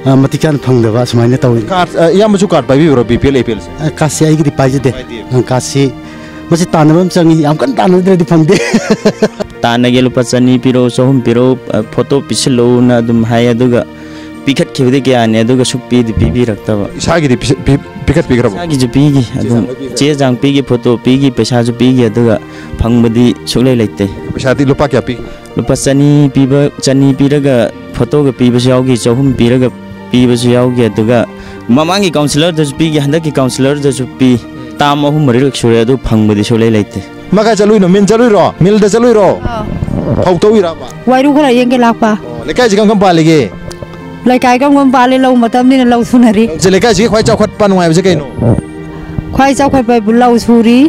ꯑ, ꯃꯇꯤꯛ ꯆꯥꯅ ꯐꯪꯗꯕ, ꯁꯨꯃꯥꯏꯅ ꯇꯧꯏ꯫ ꯀꯥꯔꯗ, ꯑ, ꯏꯌꯥꯝꯕꯁꯨ ꯀꯥꯔꯗ ꯄꯥꯏꯕꯤꯕ꯭ꯔꯣ, ꯕꯤ ꯄꯤ ꯑꯦꯜ, ꯑꯦ ꯄꯤ ꯑꯦꯜꯁꯦ? ꯑ, ꯀꯥꯔꯗꯁꯤ ꯑꯩꯒꯤꯗꯤ ꯄꯥꯏꯖꯗꯦ꯫ ꯄꯥꯏꯗꯦ꯫ ꯑ, ꯀꯥꯔꯗꯁꯤ ꯃꯁꯤ ꯇꯥꯟꯅꯕ ꯑꯃ ꯆꯪꯉꯤ, ꯌꯥꯝ ꯀꯟꯅ ꯇꯥꯟꯅꯗ꯭ꯔꯗꯤ ꯐꯪꯗꯦ꯫ ꯇꯥꯟꯅꯒꯦ, ꯂꯨꯄꯥ ꯆꯅꯤ ꯄꯤꯔꯛꯎ, ꯆꯍꯨꯝ ꯄꯤꯔꯛꯎ, ꯑ, ꯐꯣꯇꯣ ꯄꯤꯁꯤꯜꯂꯛꯎꯅ ꯑꯗꯨꯝ ꯍꯥꯏ, ꯑꯗꯨꯒ ꯄꯤꯈꯠꯈꯤꯕꯗꯤ ꯀꯌꯥꯅꯤ, ꯑꯗꯨꯒ ꯁꯨꯛꯄꯤꯗꯤ ꯄꯤꯕꯤꯔꯛꯇꯕ꯫ ꯏꯁꯥꯒꯤꯗꯤ ꯄꯤꯁ-, ꯄꯤ-, ꯄꯤꯈꯠꯄꯤꯈ꯭ꯔꯕꯣ? ꯏꯁꯥꯒꯤꯁꯨ ꯄꯤꯈꯤ, ꯆꯦ ꯑꯗꯨꯝ ꯆꯥꯡ ꯂꯣꯏ ꯄꯤꯈ꯭ꯔꯦ? ꯆꯦ ꯆꯥꯡ ꯄꯤꯈꯤ, ꯐꯣꯇꯣ ꯄꯤꯈꯤ, ꯄꯩꯁꯥꯁꯨ ꯄꯤꯈꯤ, ꯑꯗꯨꯒ ꯐꯪꯕꯗꯤ ꯁꯨꯛꯂꯩ ꯂꯩꯇꯦ꯫ ꯄꯩꯁꯥꯗꯤ ꯂꯨꯄꯥ ꯀꯌꯥ ꯄꯤꯈꯤ? ꯂꯨꯄꯥ ꯆꯅꯤ ꯄꯤꯕ, ꯆꯅꯤ ꯄꯤꯔꯒ ꯐꯣꯇꯣꯒ ꯄꯤꯕꯁꯨ ꯌꯥꯎꯈꯤ, ꯆꯍꯨꯝ ꯄꯤꯔꯒ ꯄꯤꯕꯁꯨ ꯌꯥꯎꯈꯤ꯫ ꯑꯗꯨꯒ ꯃꯃꯥꯡꯒꯤ ꯀꯥꯎꯟꯁꯤꯂꯔꯗꯁꯨ ꯄꯤꯈꯤ, ꯍꯟꯗꯛꯀꯤ ꯀꯥꯎꯟꯁꯤꯂꯔꯗꯁꯨ ꯄꯤ꯫ ꯇꯥꯝ ꯑꯍꯨꯝ ꯃꯔꯤꯔꯛ ꯁꯨꯔꯦ, ꯑꯗꯨ ꯐꯪꯕꯗꯤ ꯁꯨꯛꯂꯩ ꯂꯩꯇꯦ꯫ ꯃꯥ ꯀꯥꯏ ꯆꯠꯂꯨꯏꯅꯣ? ꯃꯤꯜ ꯆꯠꯂꯨꯏꯔꯣ? ꯃꯤꯜꯗ ꯆꯠꯂꯨꯏꯔꯣ? ꯑꯥ꯫ ꯐꯧ ꯇꯧꯏꯔꯕ? ꯋꯥꯏꯔꯨ ꯈꯔ ꯌꯦꯡꯒꯦ ꯂꯥꯛꯄ꯫ ꯑꯣ, ꯂꯩꯀꯥꯏꯁꯤ ꯀꯔꯝ ꯀꯔꯝ ꯄꯥꯜꯂꯤꯒꯦ? ꯂꯩꯀꯥꯏ ꯀꯔꯝ ꯀꯔꯝ ꯄꯥꯜꯂꯤ? ꯂꯧ ꯃꯇꯝꯅꯤꯅ ꯂꯧ ꯁꯨꯅꯔꯤ꯫ ꯁꯤ ꯂꯩꯀꯥꯏꯁꯤꯒꯤ ꯈ꯭ꯋꯥꯏ ꯆꯥꯎꯈꯠꯄ ꯅꯨꯡꯉꯥꯏꯕꯁꯦ ꯀꯩꯅꯣ? ꯈ꯭ꯋꯥꯏ ꯆꯥꯎꯈꯠꯄ ꯍꯥꯏꯕꯨ ꯂꯧ ꯁꯨꯔꯤ꯫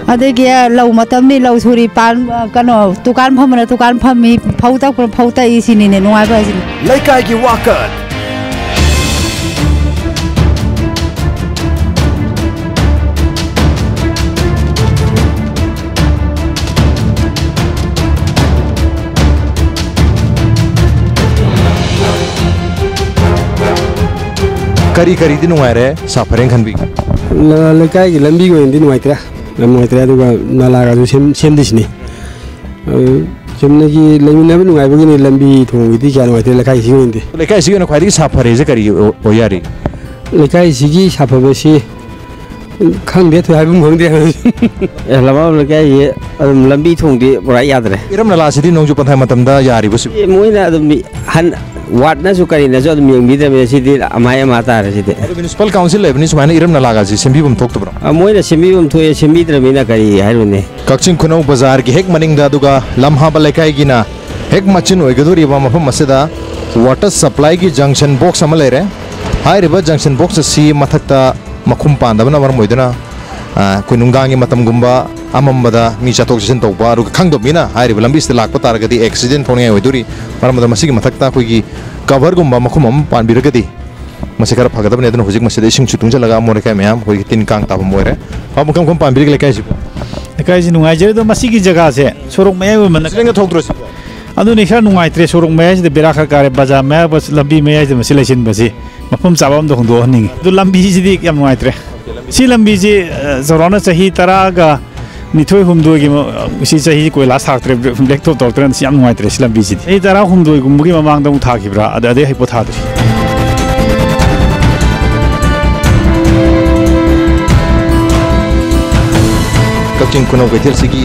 ꯑꯗꯒꯤ ꯂꯧ ꯃꯇꯝꯅꯤ, ꯂꯧ ꯁꯨꯔꯤ꯫ ꯄꯥꯟ, ꯀꯩꯅꯣ, ꯗꯨꯀꯥꯟ ꯐꯝꯕꯅ ꯗꯨꯀꯥꯟ ꯐꯝꯃꯤ, ꯐꯧ ꯇꯛꯄꯅ ꯐꯧ ꯇꯛꯏ, ꯁꯤꯅꯤꯅꯦ ꯅꯨꯡꯉꯥꯏꯕ ꯍꯥꯏꯁꯤꯅꯤ꯫ ꯂꯩꯀꯥꯏꯒꯤ ꯋꯥꯀꯠ꯫ ꯀꯔꯤ ꯀꯔꯤꯗꯤ ꯅꯨꯡꯉꯥꯏꯔꯦ ꯁꯥꯐꯔꯦꯅ ꯈꯟꯕꯤꯒꯦ? ꯂ- ꯂꯩꯀꯥꯏꯒꯤ ꯂꯝꯕꯤꯒꯤ ꯑꯣꯏꯅꯗꯤ ꯅꯨꯡꯉꯥꯏꯇ꯭ꯔꯦ꯫ ꯌꯥꯝ ꯅꯨꯡꯉꯥꯏꯇ꯭ꯔꯦ꯫ ꯑꯗꯨꯒ ꯅꯥꯂꯥꯒꯁꯨ ꯁꯦꯝ- ꯁꯦꯝꯗ꯭ꯔꯤꯁꯤꯅꯤ꯫ ꯑꯗꯨ ꯆꯨꯝꯅꯒꯤ ꯂꯩꯃꯤꯟꯅꯕ ꯅꯨꯡꯉꯥꯏꯕꯒꯤꯅꯤ꯫ ꯂꯝꯕꯤ ꯊꯣꯡꯒꯤꯗꯤ ꯀꯌꯥ ꯅꯨꯡꯉꯥꯏꯇ꯭ꯔꯦ ꯂꯩꯀꯥꯏꯁꯤꯒꯤ ꯑꯣꯏꯅꯗꯤ꯫ ꯂꯩꯀꯥꯏꯁꯤꯒꯤ ꯑꯣꯏꯅ ꯈ꯭ꯋꯥꯏꯗꯒꯤ ꯁꯥꯐꯔꯦꯁꯦ ꯀꯔꯤ ꯑꯣꯏ- ꯑꯣꯏ ꯌꯥꯔꯤ? ꯂꯩꯀꯥꯏꯁꯤꯒꯤ ꯁꯥꯐꯕꯁꯤ ꯈꯪꯗꯦ, ꯊꯣꯏ ꯍꯥꯏꯐꯝ ꯈꯪꯗꯦ꯫ ꯑꯦ, ꯂꯝꯃꯥꯝ ꯂꯩꯀꯥꯏꯒꯤ ꯑꯗꯨꯝ ꯂꯝꯕꯤ ꯊꯣꯡꯗꯤ ꯄꯨꯔꯥ ꯌꯥꯗ꯭ꯔꯦ꯫ ꯏꯔꯝ ꯅꯂꯥꯁꯤꯗꯤ ꯅꯣꯡꯖꯨ ꯄꯟꯊꯥ ꯃꯇꯝꯗ ꯌꯥꯔꯤꯕꯁꯤ? ꯑꯦ, ꯃꯣꯏꯅ ꯑꯗꯨꯝ ꯃꯤ- ꯍꯟ ꯋꯥꯔꯗꯅꯁꯨ ꯀꯔꯤꯅꯁꯨ ꯑꯗꯨꯝ ꯌꯦꯡꯕꯤꯗ꯭ꯔꯕꯅꯤꯅ ꯁꯤꯗꯤ ꯑꯃꯥꯏ ꯑꯃꯥ ꯇꯥꯔꯦ ꯁꯤꯗꯤ꯫ ꯑꯗꯣ ꯃ꯭ꯌꯨꯅꯤꯁꯤꯄꯥꯜ ꯀꯥꯎꯟꯁꯤꯜ ꯂꯩꯕꯅꯤ, ꯁꯨꯃꯥꯏꯅ ꯏꯔꯝ ꯅꯂꯥꯒꯁꯤ ꯁꯦꯝꯕꯤꯐꯝ ꯊꯣꯛꯇꯕ꯭ꯔꯣ? ꯑ, ꯃꯣꯏꯅ ꯁꯦꯝꯕꯤꯐꯝ ꯊꯣꯛꯑꯦ, ꯁꯦꯝꯕꯤꯗ꯭ꯔꯕꯅꯤꯅ ꯀꯔꯤ ꯍꯥꯏꯔꯨꯅꯤ? ꯀꯛꯆꯤꯡ ꯈꯨꯅꯧ ꯕꯖꯥꯔꯒꯤ ꯍꯦꯛ ꯃꯅꯤꯡꯗ, ꯑꯗꯨꯒ ꯂꯝꯍꯥꯕ ꯂꯩꯀꯥꯏꯒꯤꯅ ꯍꯦꯛ ꯃꯆꯤꯟ ꯑꯣꯏꯒꯗꯧꯔꯤꯕ ꯃꯐꯝ ꯑꯁꯤꯗ ꯋꯥꯇꯔ ꯁꯄ꯭ꯂꯥꯏꯒꯤ ꯖꯪꯁꯟ ꯕꯣꯛꯁ ꯑꯃ ꯂꯩꯔꯦ꯫ ꯍꯥꯏꯔꯤꯕ ꯖꯪꯁꯟ ꯕꯣꯛꯁ ꯑꯁꯤ ꯃꯊꯛꯇ ꯃꯈꯨꯝ ꯄꯥꯟꯗꯕꯅ ꯃꯔꯝ ꯑꯣꯏꯗꯨꯅ, ꯑ, ꯑꯩꯈꯣꯏ ꯅꯨꯡꯗꯥꯡꯒꯤ ꯃꯇꯝꯒꯨꯝꯕ ꯑꯃꯝꯕꯗ ꯃꯤ ꯆꯠꯊꯣꯛ ꯆꯠꯁꯤꯟ ꯇꯧꯕ, ꯑꯗꯨꯒ ꯈꯪꯗꯕ ꯃꯤꯅ ꯍꯥꯏꯔꯤꯕ ꯂꯝꯕꯤꯁꯤꯗ ꯂꯥꯛꯄ ꯇꯥꯔꯒꯗꯤ ꯑꯦꯛꯁꯤꯗꯦꯟ ꯊꯣꯛꯅꯤꯡꯉꯥꯏ ꯑꯣꯏꯗꯣꯔꯤ꯫ ꯃꯔꯝ ꯑꯗꯨꯅ ꯃꯁꯤꯒꯤ ꯃꯊꯛꯇ ꯑꯩꯈꯣꯏꯒꯤ ꯀꯚꯔꯒꯨꯝꯕ ꯃꯈꯨꯝ ꯑꯃ ꯄꯥꯟꯕꯤꯔꯒꯗꯤ ꯃꯁꯤ ꯈꯔ ꯐꯒꯗꯕꯅꯤ꯫ ꯑꯗꯨꯅ ꯍꯧꯖꯤꯛ ꯃꯁꯤꯗ ꯏꯁꯤꯡꯁꯨ ꯇꯨꯡꯁꯤꯜꯂꯒ ꯑꯃꯣꯠ ꯑꯀꯥꯏ ꯃꯌꯥꯝ ꯑꯩꯈꯣꯏꯒꯤ ꯇꯤꯟ ꯀꯥꯡ ꯇꯥꯐꯝ ꯑꯣꯏꯔꯦ꯫ ꯄꯥꯕꯨꯡ, ꯀꯔꯝ ꯀꯔꯝ ꯄꯥꯟꯕꯤꯔꯤꯒꯦ ꯂꯩꯀꯥꯏꯁꯤꯕꯨ? ꯂꯩꯀꯥꯏꯁꯤ ꯅꯨꯡꯉꯥꯏꯖꯔꯦ, ꯑꯗꯣ ꯃꯁꯤꯒꯤ ꯖꯒꯥꯁꯦ ꯁꯣꯔꯣꯛ ꯃꯌꯥꯏ ꯑꯣꯏꯃꯟꯅ ꯁꯤꯂꯦꯡꯒ ꯊꯣꯛꯇ꯭ꯔꯣ ꯁꯤꯕꯣ? ꯑꯗꯨꯅꯤ ꯈꯔ ꯅꯨꯡꯉꯥꯏꯇ꯭ꯔꯦ꯫ ꯁꯣꯔꯣꯛ ꯃꯌꯥꯏꯁꯤꯗ ꯕꯦꯔꯥ ꯈꯔ ꯀꯥꯔꯦ꯫ ꯕꯖꯥꯔ ꯃꯌꯥ, ꯕꯁ ꯂꯝꯕꯤ ꯃꯌꯥꯏꯁꯤꯗ ꯃꯁꯤ ꯂꯩꯁꯤꯟꯕꯁꯤ ꯃꯐꯝ ꯆꯥꯕ ꯑꯝꯗ ꯍꯣꯡꯗꯣꯛꯍꯟꯅꯤꯡꯉꯤ꯫ ꯑꯗꯨ ꯂꯝꯕꯤꯁꯤꯗꯤ ꯌꯥꯝ ꯅꯨꯡꯉꯥꯏꯇ꯭ꯔꯦ꯫ ꯁꯤ ꯂꯝꯕꯤꯁꯤ, ꯑ, ꯆꯥꯎꯔꯥꯛꯅ ꯆꯍꯤ ꯇꯔꯥꯒ ꯅꯤꯊꯣꯏ ꯍꯨꯝꯗꯣꯏꯒꯤ ꯃ-, ꯁꯤ ꯆꯍꯤ ꯀꯣꯏꯂꯥꯁ ꯊꯥꯛꯇ꯭ꯔꯦ, ꯕ꯭ꯂꯦꯛ ꯇꯣꯞ ꯇꯧꯔꯛꯇ꯭ꯔꯦ꯫ ꯁꯤ ꯌꯥꯝ ꯅꯨꯡꯉꯥꯏꯇ꯭ꯔꯦ꯫ ꯁꯤ ꯂꯝꯕꯤꯁꯤꯗꯤ ꯆꯍꯤ ꯇꯔꯥꯍꯨꯝꯗꯣꯏꯒꯨꯝꯕꯒꯤ ꯃꯃꯥꯡꯗ ꯑꯃꯨꯛ ꯊꯥꯈꯤꯕ꯭ꯔꯥ, ꯑꯗ-, ꯑꯗꯩ ꯍꯧꯖꯤꯛ ꯄꯣꯊꯥꯗ꯭ꯔꯤ꯫ ꯀꯛꯆꯤꯡ ꯈꯨꯅꯧ ꯀꯩꯊꯦꯜꯁꯤꯒꯤ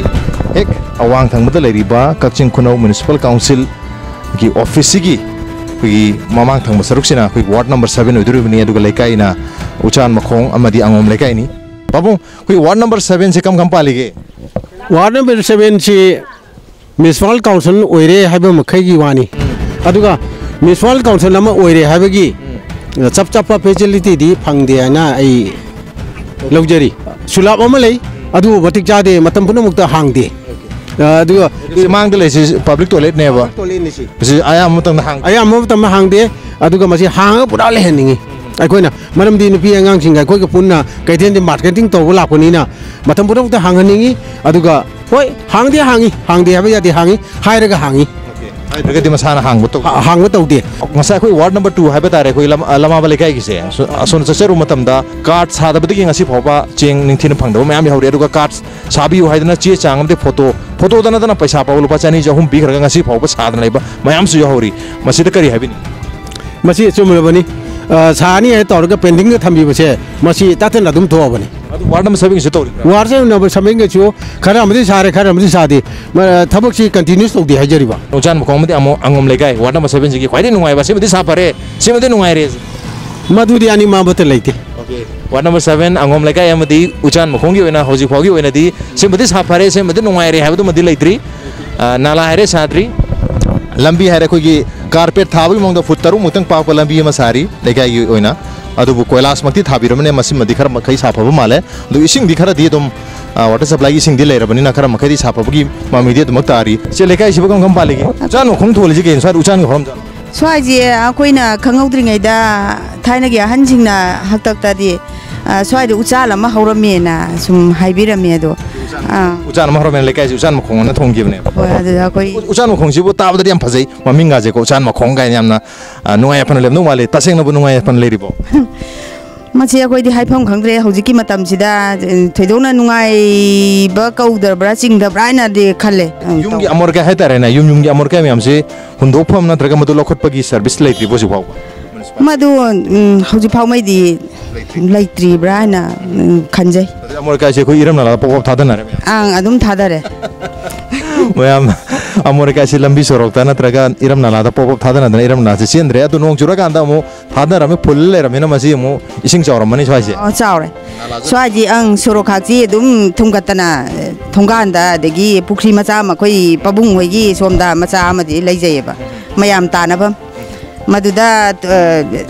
ꯍꯦꯛ ꯑꯋꯥꯡ ꯊꯪꯕꯗ ꯂꯩꯔꯤꯕ ꯀꯛꯆꯤꯡ ꯈꯨꯅꯧ ꯃ꯭ꯌꯨꯅꯤꯁꯤꯄꯥꯜ ꯀꯥꯎꯟꯁꯤꯜꯒꯤ ꯑꯣꯐꯤꯁꯁꯤꯒꯤ ꯑꯩꯈꯣꯏꯒꯤ ꯃꯃꯥꯡ ꯊꯪꯕ ꯁꯔꯨꯛꯁꯤꯅ ꯑꯩꯈꯣꯏ ꯋꯥꯔꯗ ꯅꯝꯕꯔ ꯁꯚꯦꯟ ꯑꯣꯏꯗꯣꯔꯤꯕꯅꯤ, ꯑꯗꯨꯒ ꯂꯩꯀꯥꯏꯅ ꯎꯆꯥꯟ ꯃꯈꯣꯡ ꯑꯃꯗꯤ ꯑꯉꯣꯝ ꯂꯩꯀꯥꯏꯅꯤ꯫ ꯄꯥꯕꯨꯡ, ꯑꯩꯈꯣꯏ ꯋꯥꯔꯗ ꯅꯝꯕꯔ ꯁꯚꯦꯟꯁꯦ ꯀꯔꯝ ꯀꯔꯝ ꯄꯥꯜꯂꯤꯒꯦ? ꯋꯥꯔꯗ ꯅꯝꯕꯔ ꯁꯚꯦꯟꯁꯤ ꯃ꯭ꯌꯨꯅꯤꯁꯤꯄꯥꯜ ꯀꯥꯎꯟꯁꯤꯜ ꯑꯣꯏꯔꯦ ꯍꯥꯏꯕ ꯃꯈꯩꯒꯤ ꯋꯥꯅꯤ꯫ ꯑꯗꯨꯒ ꯃ꯭ꯌꯨꯅꯤꯁꯤꯄꯥꯜ ꯀꯥꯎꯟꯁꯤꯜ ꯑꯃ ꯑꯣꯏꯔꯦ ꯍꯥꯏꯕꯒꯤ ꯆꯞ ꯆꯞꯄ ꯐꯦꯁꯤꯂꯤꯇꯤꯗꯤ ꯐꯪꯗꯦ ꯍꯥꯏꯅ ꯑꯩ ꯂꯧꯖꯔꯤ꯫ ꯁꯨꯂꯥꯞ ꯑꯃ ꯂꯩ, ꯑꯗꯨꯕꯨ ꯃꯇꯤꯛ ꯆꯥꯗꯦ, ꯃꯇꯝ ꯄꯨꯝꯅꯃꯛꯇ ꯍꯥꯡꯗꯦ꯫ ꯑ, ꯑꯗꯨꯒ ꯁꯤ ꯃꯥꯡꯗ ꯂꯩꯁꯤ ꯄꯕ꯭ꯂꯤꯛ ꯇꯣꯏꯂꯦꯠꯅꯦꯕ꯫ ꯇꯣꯏꯂꯦꯠꯅꯤ ꯁꯤ꯫ ꯁꯤ ꯑꯌꯥꯝꯕ ꯃꯇꯝꯗ ꯍꯥꯡꯗꯦ꯫ ꯑꯌꯥꯝꯕ ꯃꯇꯝꯗ ꯍꯥꯡꯗꯦ꯫ ꯑꯗꯨꯒ ꯃꯁꯤ ꯍꯥꯡꯉꯒ ꯄꯨꯔꯥ ꯂꯩꯍꯟꯅꯤꯡꯉꯤ ꯑꯩꯈꯣꯏꯅ, ꯃꯔꯝꯗꯤ ꯅꯨꯄꯤ ꯑꯉꯥꯡꯁꯤꯡꯒ ꯑꯩꯈꯣꯏꯒ ꯄꯨꯟꯅ ꯀꯩꯊꯦꯜꯗꯤ ꯃꯥꯔꯀꯦꯇꯤꯡ ꯇꯧꯕ ꯂꯥꯛꯄꯅꯤꯅ ꯃꯇꯝ ꯄꯨꯝꯅꯃꯛꯇ ꯍꯥꯡꯍꯟꯅꯤꯡꯉꯤ꯫ ꯑꯗꯨꯒ ꯍꯣꯏ, ꯍꯥꯡꯗꯤ ꯍꯥꯡꯉꯤ, ꯍꯥꯡꯗꯦ ꯍꯥꯏꯕ ꯌꯥꯗꯦ, ꯍꯥꯡꯉꯤ, ꯍꯥꯏꯔꯒ ꯍꯥꯡꯉꯤ꯫ ꯍꯥꯏꯗ꯭ꯔꯒꯗꯤ ꯃꯁꯥꯅ ꯍꯥꯡꯕ ꯇꯧ- ꯍꯥ-, ꯍꯥꯡꯕ ꯇꯧꯗꯦ꯫ ꯉꯁꯥꯏ ꯑꯩꯈꯣꯏ ꯋꯥꯔꯗ ꯅꯝꯕꯔ ꯇꯨ ꯍꯥꯏꯕ ꯇꯥꯔꯦ, ꯑꯩꯈꯣꯏ ꯂꯝ-, ꯂꯃꯥꯕ ꯂꯩꯀꯥꯏꯒꯤꯁꯦ, ꯑꯁꯣ-, ꯑꯁꯣꯝꯗ ꯆꯠꯆꯔꯨꯕ ꯃꯇꯝꯗ ꯀꯥꯔꯠ ꯁꯥꯗꯕꯗꯒꯤ ꯉꯁꯤ ꯐꯥꯎꯕ ꯆꯦꯡ ꯅꯤꯡꯊꯤꯅ ꯐꯪꯗꯕ ꯃꯌꯥꯝ ꯌꯥꯎꯔꯤ꯫ ꯑꯗꯨꯒ ꯀꯥꯔꯠ ꯁꯥꯕꯤꯌꯨ ꯍꯥꯏꯗꯅ ꯆꯦ ꯆꯥꯡ ꯑꯃꯗꯤ ꯐꯣꯇꯣ, ꯐꯣꯇꯣꯗ ꯅꯠꯇꯅ ꯄꯩꯁꯥ ꯐꯥꯎꯕ ꯂꯨꯄꯥ ꯆꯅꯤ ꯆꯍꯨꯝ ꯄꯤꯈ꯭ꯔꯒ ꯉꯁꯤ ꯐꯥꯎꯕ ꯁꯥꯗꯅ ꯂꯩꯕ ꯃꯌꯥꯝꯁꯨ ꯌꯥꯎꯍꯧꯔꯤ꯫ ꯃꯁꯤꯗ ꯀꯔꯤ ꯍꯥꯏꯕꯤꯅꯤꯡꯉꯤ? ꯃꯁꯤ ꯑꯆꯨꯝꯕꯅꯤ꯫ ꯑ, ꯁꯥꯅꯤ ꯍꯥꯏꯅ ꯇꯧꯔꯒ ꯄꯦꯟꯗꯤꯡꯗ ꯊꯝꯕꯤꯕꯁꯦ, ꯃꯁꯤ ꯇꯠꯇꯅ ꯑꯗꯨꯝ ꯊꯣꯛꯑꯕꯅꯤ꯫ ꯑꯗꯨ ꯋꯥꯔꯗ ꯅꯝꯕꯔ ꯁꯚꯦꯟꯒꯤꯁꯨ ꯇꯧꯔꯤꯕ꯭ꯔꯥ? ꯋꯥꯔꯗ ꯅꯝꯕꯔ ꯁꯚꯦꯟꯒꯤꯁꯨ ꯈꯔ ꯑꯃꯗꯤ ꯁꯥꯔꯦ, ꯈꯔ ꯑꯃꯗꯤ ꯁꯥꯗꯦ꯫ ꯃ-, ꯊꯕꯛꯁꯤ ꯀꯟꯇꯤꯅ꯭ꯌꯨꯁ ꯇꯧꯗꯦ ꯍꯥꯏꯖꯔꯤꯕ꯫ ꯎꯆꯥꯟ ꯃꯈꯣꯡ ꯑꯃꯗꯤ ꯑꯃꯣ-, ꯑꯉꯣꯝ ꯂꯩꯀꯥꯏ, ꯋꯥꯔꯗ ꯅꯝꯕꯔ ꯁꯚꯦꯟꯁꯤꯒꯤ ꯈ꯭ꯋꯥꯏꯗꯒꯤ ꯅꯨꯡꯉꯥꯏꯕ, ꯑꯁꯤꯃꯗꯤ ꯁꯥ ꯐꯔꯦ, ꯁꯤꯃꯗꯤ ꯅꯨꯡꯉꯥꯏꯔꯦ꯫ ꯃꯗꯨꯗꯤ ꯑꯅꯤꯃꯛ ꯑꯃꯠꯇ ꯂꯩꯇꯦ꯫ ꯑꯣꯀꯦ꯫ ꯋꯥꯔꯗ ꯅꯝꯕꯔ ꯁꯚꯦꯟ ꯑꯉꯣꯝ ꯂꯩꯀꯥꯏ ꯑꯃꯗꯤ ꯎꯆꯥꯟ ꯃꯈꯣꯡꯒꯤ ꯑꯣꯏꯅ ꯍꯧꯖꯤꯛ ꯐꯥꯎꯒꯤ ꯑꯣꯏꯅꯗꯤ ꯁꯤꯃꯗꯤ ꯁꯥ ꯐꯔꯦ, ꯁꯤꯃꯗꯤ ꯅꯨꯡꯉꯥꯏꯔꯦ ꯍꯥꯏꯕꯗꯨꯃꯗꯤ ꯂꯩꯇ꯭ꯔꯤ꯫ ꯑ, ꯅꯥꯂꯥ ꯍꯥꯏꯔꯦ ꯁꯥꯗ꯭ꯔꯤ꯫ ꯂꯝꯕꯤ ꯍꯥꯏꯔꯦ ꯑꯩꯈꯣꯏꯒꯤ ꯀꯥꯔꯄꯦꯠ ꯊꯥꯕꯒꯤ ꯃꯑꯣꯡꯗ ꯐꯨꯠ ꯇꯔꯨꯛ ꯃꯨꯛꯇꯪ ꯄꯥꯛꯄ ꯂꯝꯕꯤ ꯑꯃ ꯁꯥꯔꯤ ꯂꯩꯀꯥꯏꯒꯤ ꯑꯣꯏꯅ꯫ ꯑꯗꯨꯕꯨ ꯀꯣꯏꯂꯥꯁꯃꯛꯇꯤ ꯊꯥꯕꯤꯔꯕꯅꯦ, ꯃꯁꯤꯃꯗꯤ ꯈꯔ ꯃꯈꯩ ꯁꯥꯐꯕ ꯃꯥꯜꯂꯦ꯫ ꯑꯗꯨ ꯏꯁꯤꯡꯗꯤ ꯈꯔꯗꯤ ꯑꯗꯨꯝ, ꯑ, ꯋꯥꯇꯔ ꯁꯄ꯭ꯂꯥꯏꯒꯤ ꯏꯁꯤꯡꯗꯤ ꯂꯩꯔꯕꯅꯤꯅ ꯈꯔ ꯃꯈꯩꯗꯤ ꯁꯥꯐꯕꯒꯤ ꯃꯃꯤꯗꯤ ꯑꯗꯨꯃꯛ ꯇꯥꯔꯤ꯫ ꯁꯦ, ꯂꯩꯀꯥꯏꯁꯤꯕꯨ ꯀꯔꯝ ꯀꯔꯝ ꯄꯥꯜꯂꯤꯒꯦ? ꯎꯆꯥꯟ ꯃꯈꯣꯡ ꯊꯣꯜꯂꯤꯁꯤ ꯀꯩꯅꯣ? ꯁ꯭ꯋꯥꯏꯗ ꯎꯆꯥꯟꯒ ꯍꯧꯔꯝꯖꯥꯠꯂꯣ? ꯁ꯭ꯋꯥꯏꯁꯦ ꯑꯩꯈꯣꯏꯅ ꯈꯪꯍꯧꯗ꯭ꯔꯤꯉꯩꯗ ꯊꯥꯏꯅꯒꯤ ꯑꯍꯟꯁꯤꯡꯅ ꯍꯥꯛꯇꯛꯇꯗꯤ, ꯑ, ꯁ꯭ꯋꯥꯏꯗ ꯎꯆꯥꯟ ꯑꯃ ꯍꯧꯔꯝꯃꯦꯅ ꯁꯨꯝ ꯍꯥꯏꯕꯤꯔꯝꯃꯦ ꯑꯗꯣ꯫ ꯑꯥ꯫ ꯎꯆꯥꯟ ꯑꯃ ꯍꯧꯔꯝꯃꯦꯅ ꯂꯩꯀꯥꯏꯁꯤ ꯎꯆꯥꯟ ꯃꯈꯣꯡ ꯑꯅ ꯊꯣꯟꯈꯤꯕꯅꯦꯕ꯫ ꯍꯣꯏ, ꯑꯗꯨꯗ ꯑꯩꯈꯣꯏ ꯎ-, ꯎꯆꯥꯟ ꯃꯈꯣꯡꯁꯤꯕꯨ ꯇꯥꯕꯗꯗꯤ ꯌꯥꯝ ꯐꯖꯩ, ꯃꯃꯤꯡꯒꯁꯦꯀꯣ, ꯎꯆꯥꯟ ꯃꯈꯣꯡ ꯀꯥꯏꯅ ꯌꯥꯝꯅ, ꯑ, ꯅꯨꯡꯉꯥꯏ ꯌꯥꯏꯐꯅ ꯂꯩꯔꯝꯗꯧ ꯃꯥꯜꯂꯤ꯫ ꯇꯁꯦꯡꯅꯕꯨ ꯅꯨꯡꯉꯥꯏ ꯌꯥꯏꯐꯅ ꯂꯩꯔꯤꯕꯣ? ꯃꯁꯤ ꯑꯩꯈꯣꯏꯗꯤ ꯍꯥꯏꯐꯝ ꯈꯪꯗ꯭ꯔꯦ꯫ ꯍꯧꯖꯤꯛꯀꯤ ꯃꯇꯝꯁꯤꯗ, ꯑ, ꯊꯣꯏꯗꯣꯛꯅ ꯅꯨꯡꯉꯥꯏꯕ ꯀꯧꯗꯕ꯭ꯔꯥ, ꯆꯤꯡꯗꯕ꯭ꯔꯥ ꯍꯥꯏꯅꯗꯤ ꯈꯜꯂꯦ꯫ ꯑ, ꯌꯨꯝꯒꯤ ꯇꯧ- ꯑꯃꯣꯠ ꯑꯀꯥꯏ ꯍꯥꯏꯇꯥꯔꯦꯅꯦ, ꯌꯨꯝ ꯌꯨꯝꯒꯤ ꯑꯃꯣꯠ ꯑꯀꯥꯏ ꯃꯌꯥꯝꯁꯤ ꯍꯨꯟꯗꯣꯛꯐꯝ ꯅꯠꯇ꯭ꯔꯒ ꯃꯗꯨ ꯂꯧꯈꯠꯄꯒꯤ ꯁꯔꯚꯤꯁ ꯂꯩꯇ꯭ꯔꯤꯕꯣ ꯍꯧꯖꯤꯛ ꯐꯥꯎꯕ? ꯃꯗꯨ, ꯎꯝ, ꯍꯧꯖꯤꯛ ꯐꯥꯎꯉꯩꯗꯤ ꯂꯩꯇ꯭ꯔꯤꯕ꯭ꯔꯥ ꯍꯥꯏꯅ, ꯎꯝ, ꯈꯟꯖꯩ꯫ ꯑꯗꯨꯗꯤ ꯑꯃꯣꯠ ꯑꯀꯥꯏꯁꯦ ꯑꯩꯈꯣꯏ ꯏꯔꯝ ꯅꯂꯥꯗ ꯄꯣꯞ ꯄꯣꯞ ꯊꯥꯗꯅꯔꯦ ꯃꯌꯥꯝ? ꯑꯪ, ꯑꯗꯨꯝ ꯊꯥꯗꯔꯦ꯫ ꯃꯌꯥꯝ ꯑꯃꯣꯠ ꯑꯀꯥꯏꯁꯤ ꯂꯝꯕꯤ ꯁꯣꯔꯣꯛꯇ ꯅꯠꯇ꯭ꯔꯒ ꯏꯔꯝ ꯅꯂꯥꯗ ꯄꯣꯞ ꯄꯣꯞ ꯊꯥꯗꯅꯗꯅ ꯏꯔꯝ ꯅꯂꯥꯁꯤ ꯆꯦꯟꯗ꯭ꯔꯦ꯫ ꯑꯗꯨ ꯅꯣꯡ ꯆꯨꯔꯀꯥꯟꯗ ꯑꯃꯨꯛ ꯊꯥꯗꯔꯝꯃꯤ, ꯐꯨꯜ ꯂꯩꯔꯝꯃꯤꯅ ꯃꯁꯤ ꯑꯃꯨꯛ ꯏꯁꯤꯡ ꯆꯥꯎꯔꯝꯃꯅꯤ ꯁ꯭ꯋꯥꯏꯁꯦ꯫ ꯑꯣ, ꯆꯥꯎꯔꯦ꯫ ꯁ꯭ꯋꯥꯏꯁꯤ ꯑꯪ ꯁꯣꯔꯣꯛ ꯈꯥꯛꯁꯤ ꯑꯗꯨꯝ ꯊꯨꯝꯒꯠꯇꯅ, ꯑꯦ, ꯊꯣꯡꯒꯥꯟꯗ, ꯑꯗꯒꯤ ꯄꯨꯈ꯭ꯔꯤ ꯃꯆꯥ ꯑꯃ ꯑꯩꯈꯣꯏ ꯄꯥꯕꯨꯡ ꯍꯣꯏꯒꯤ ꯁꯣꯝꯗ ꯃꯆꯥ ꯑꯃꯗꯤ ꯂꯩꯖꯩꯌꯦꯕ, ꯃꯌꯥꯝ ꯇꯥꯅꯐꯝ꯫ ꯃꯗꯨꯗ, ꯑ,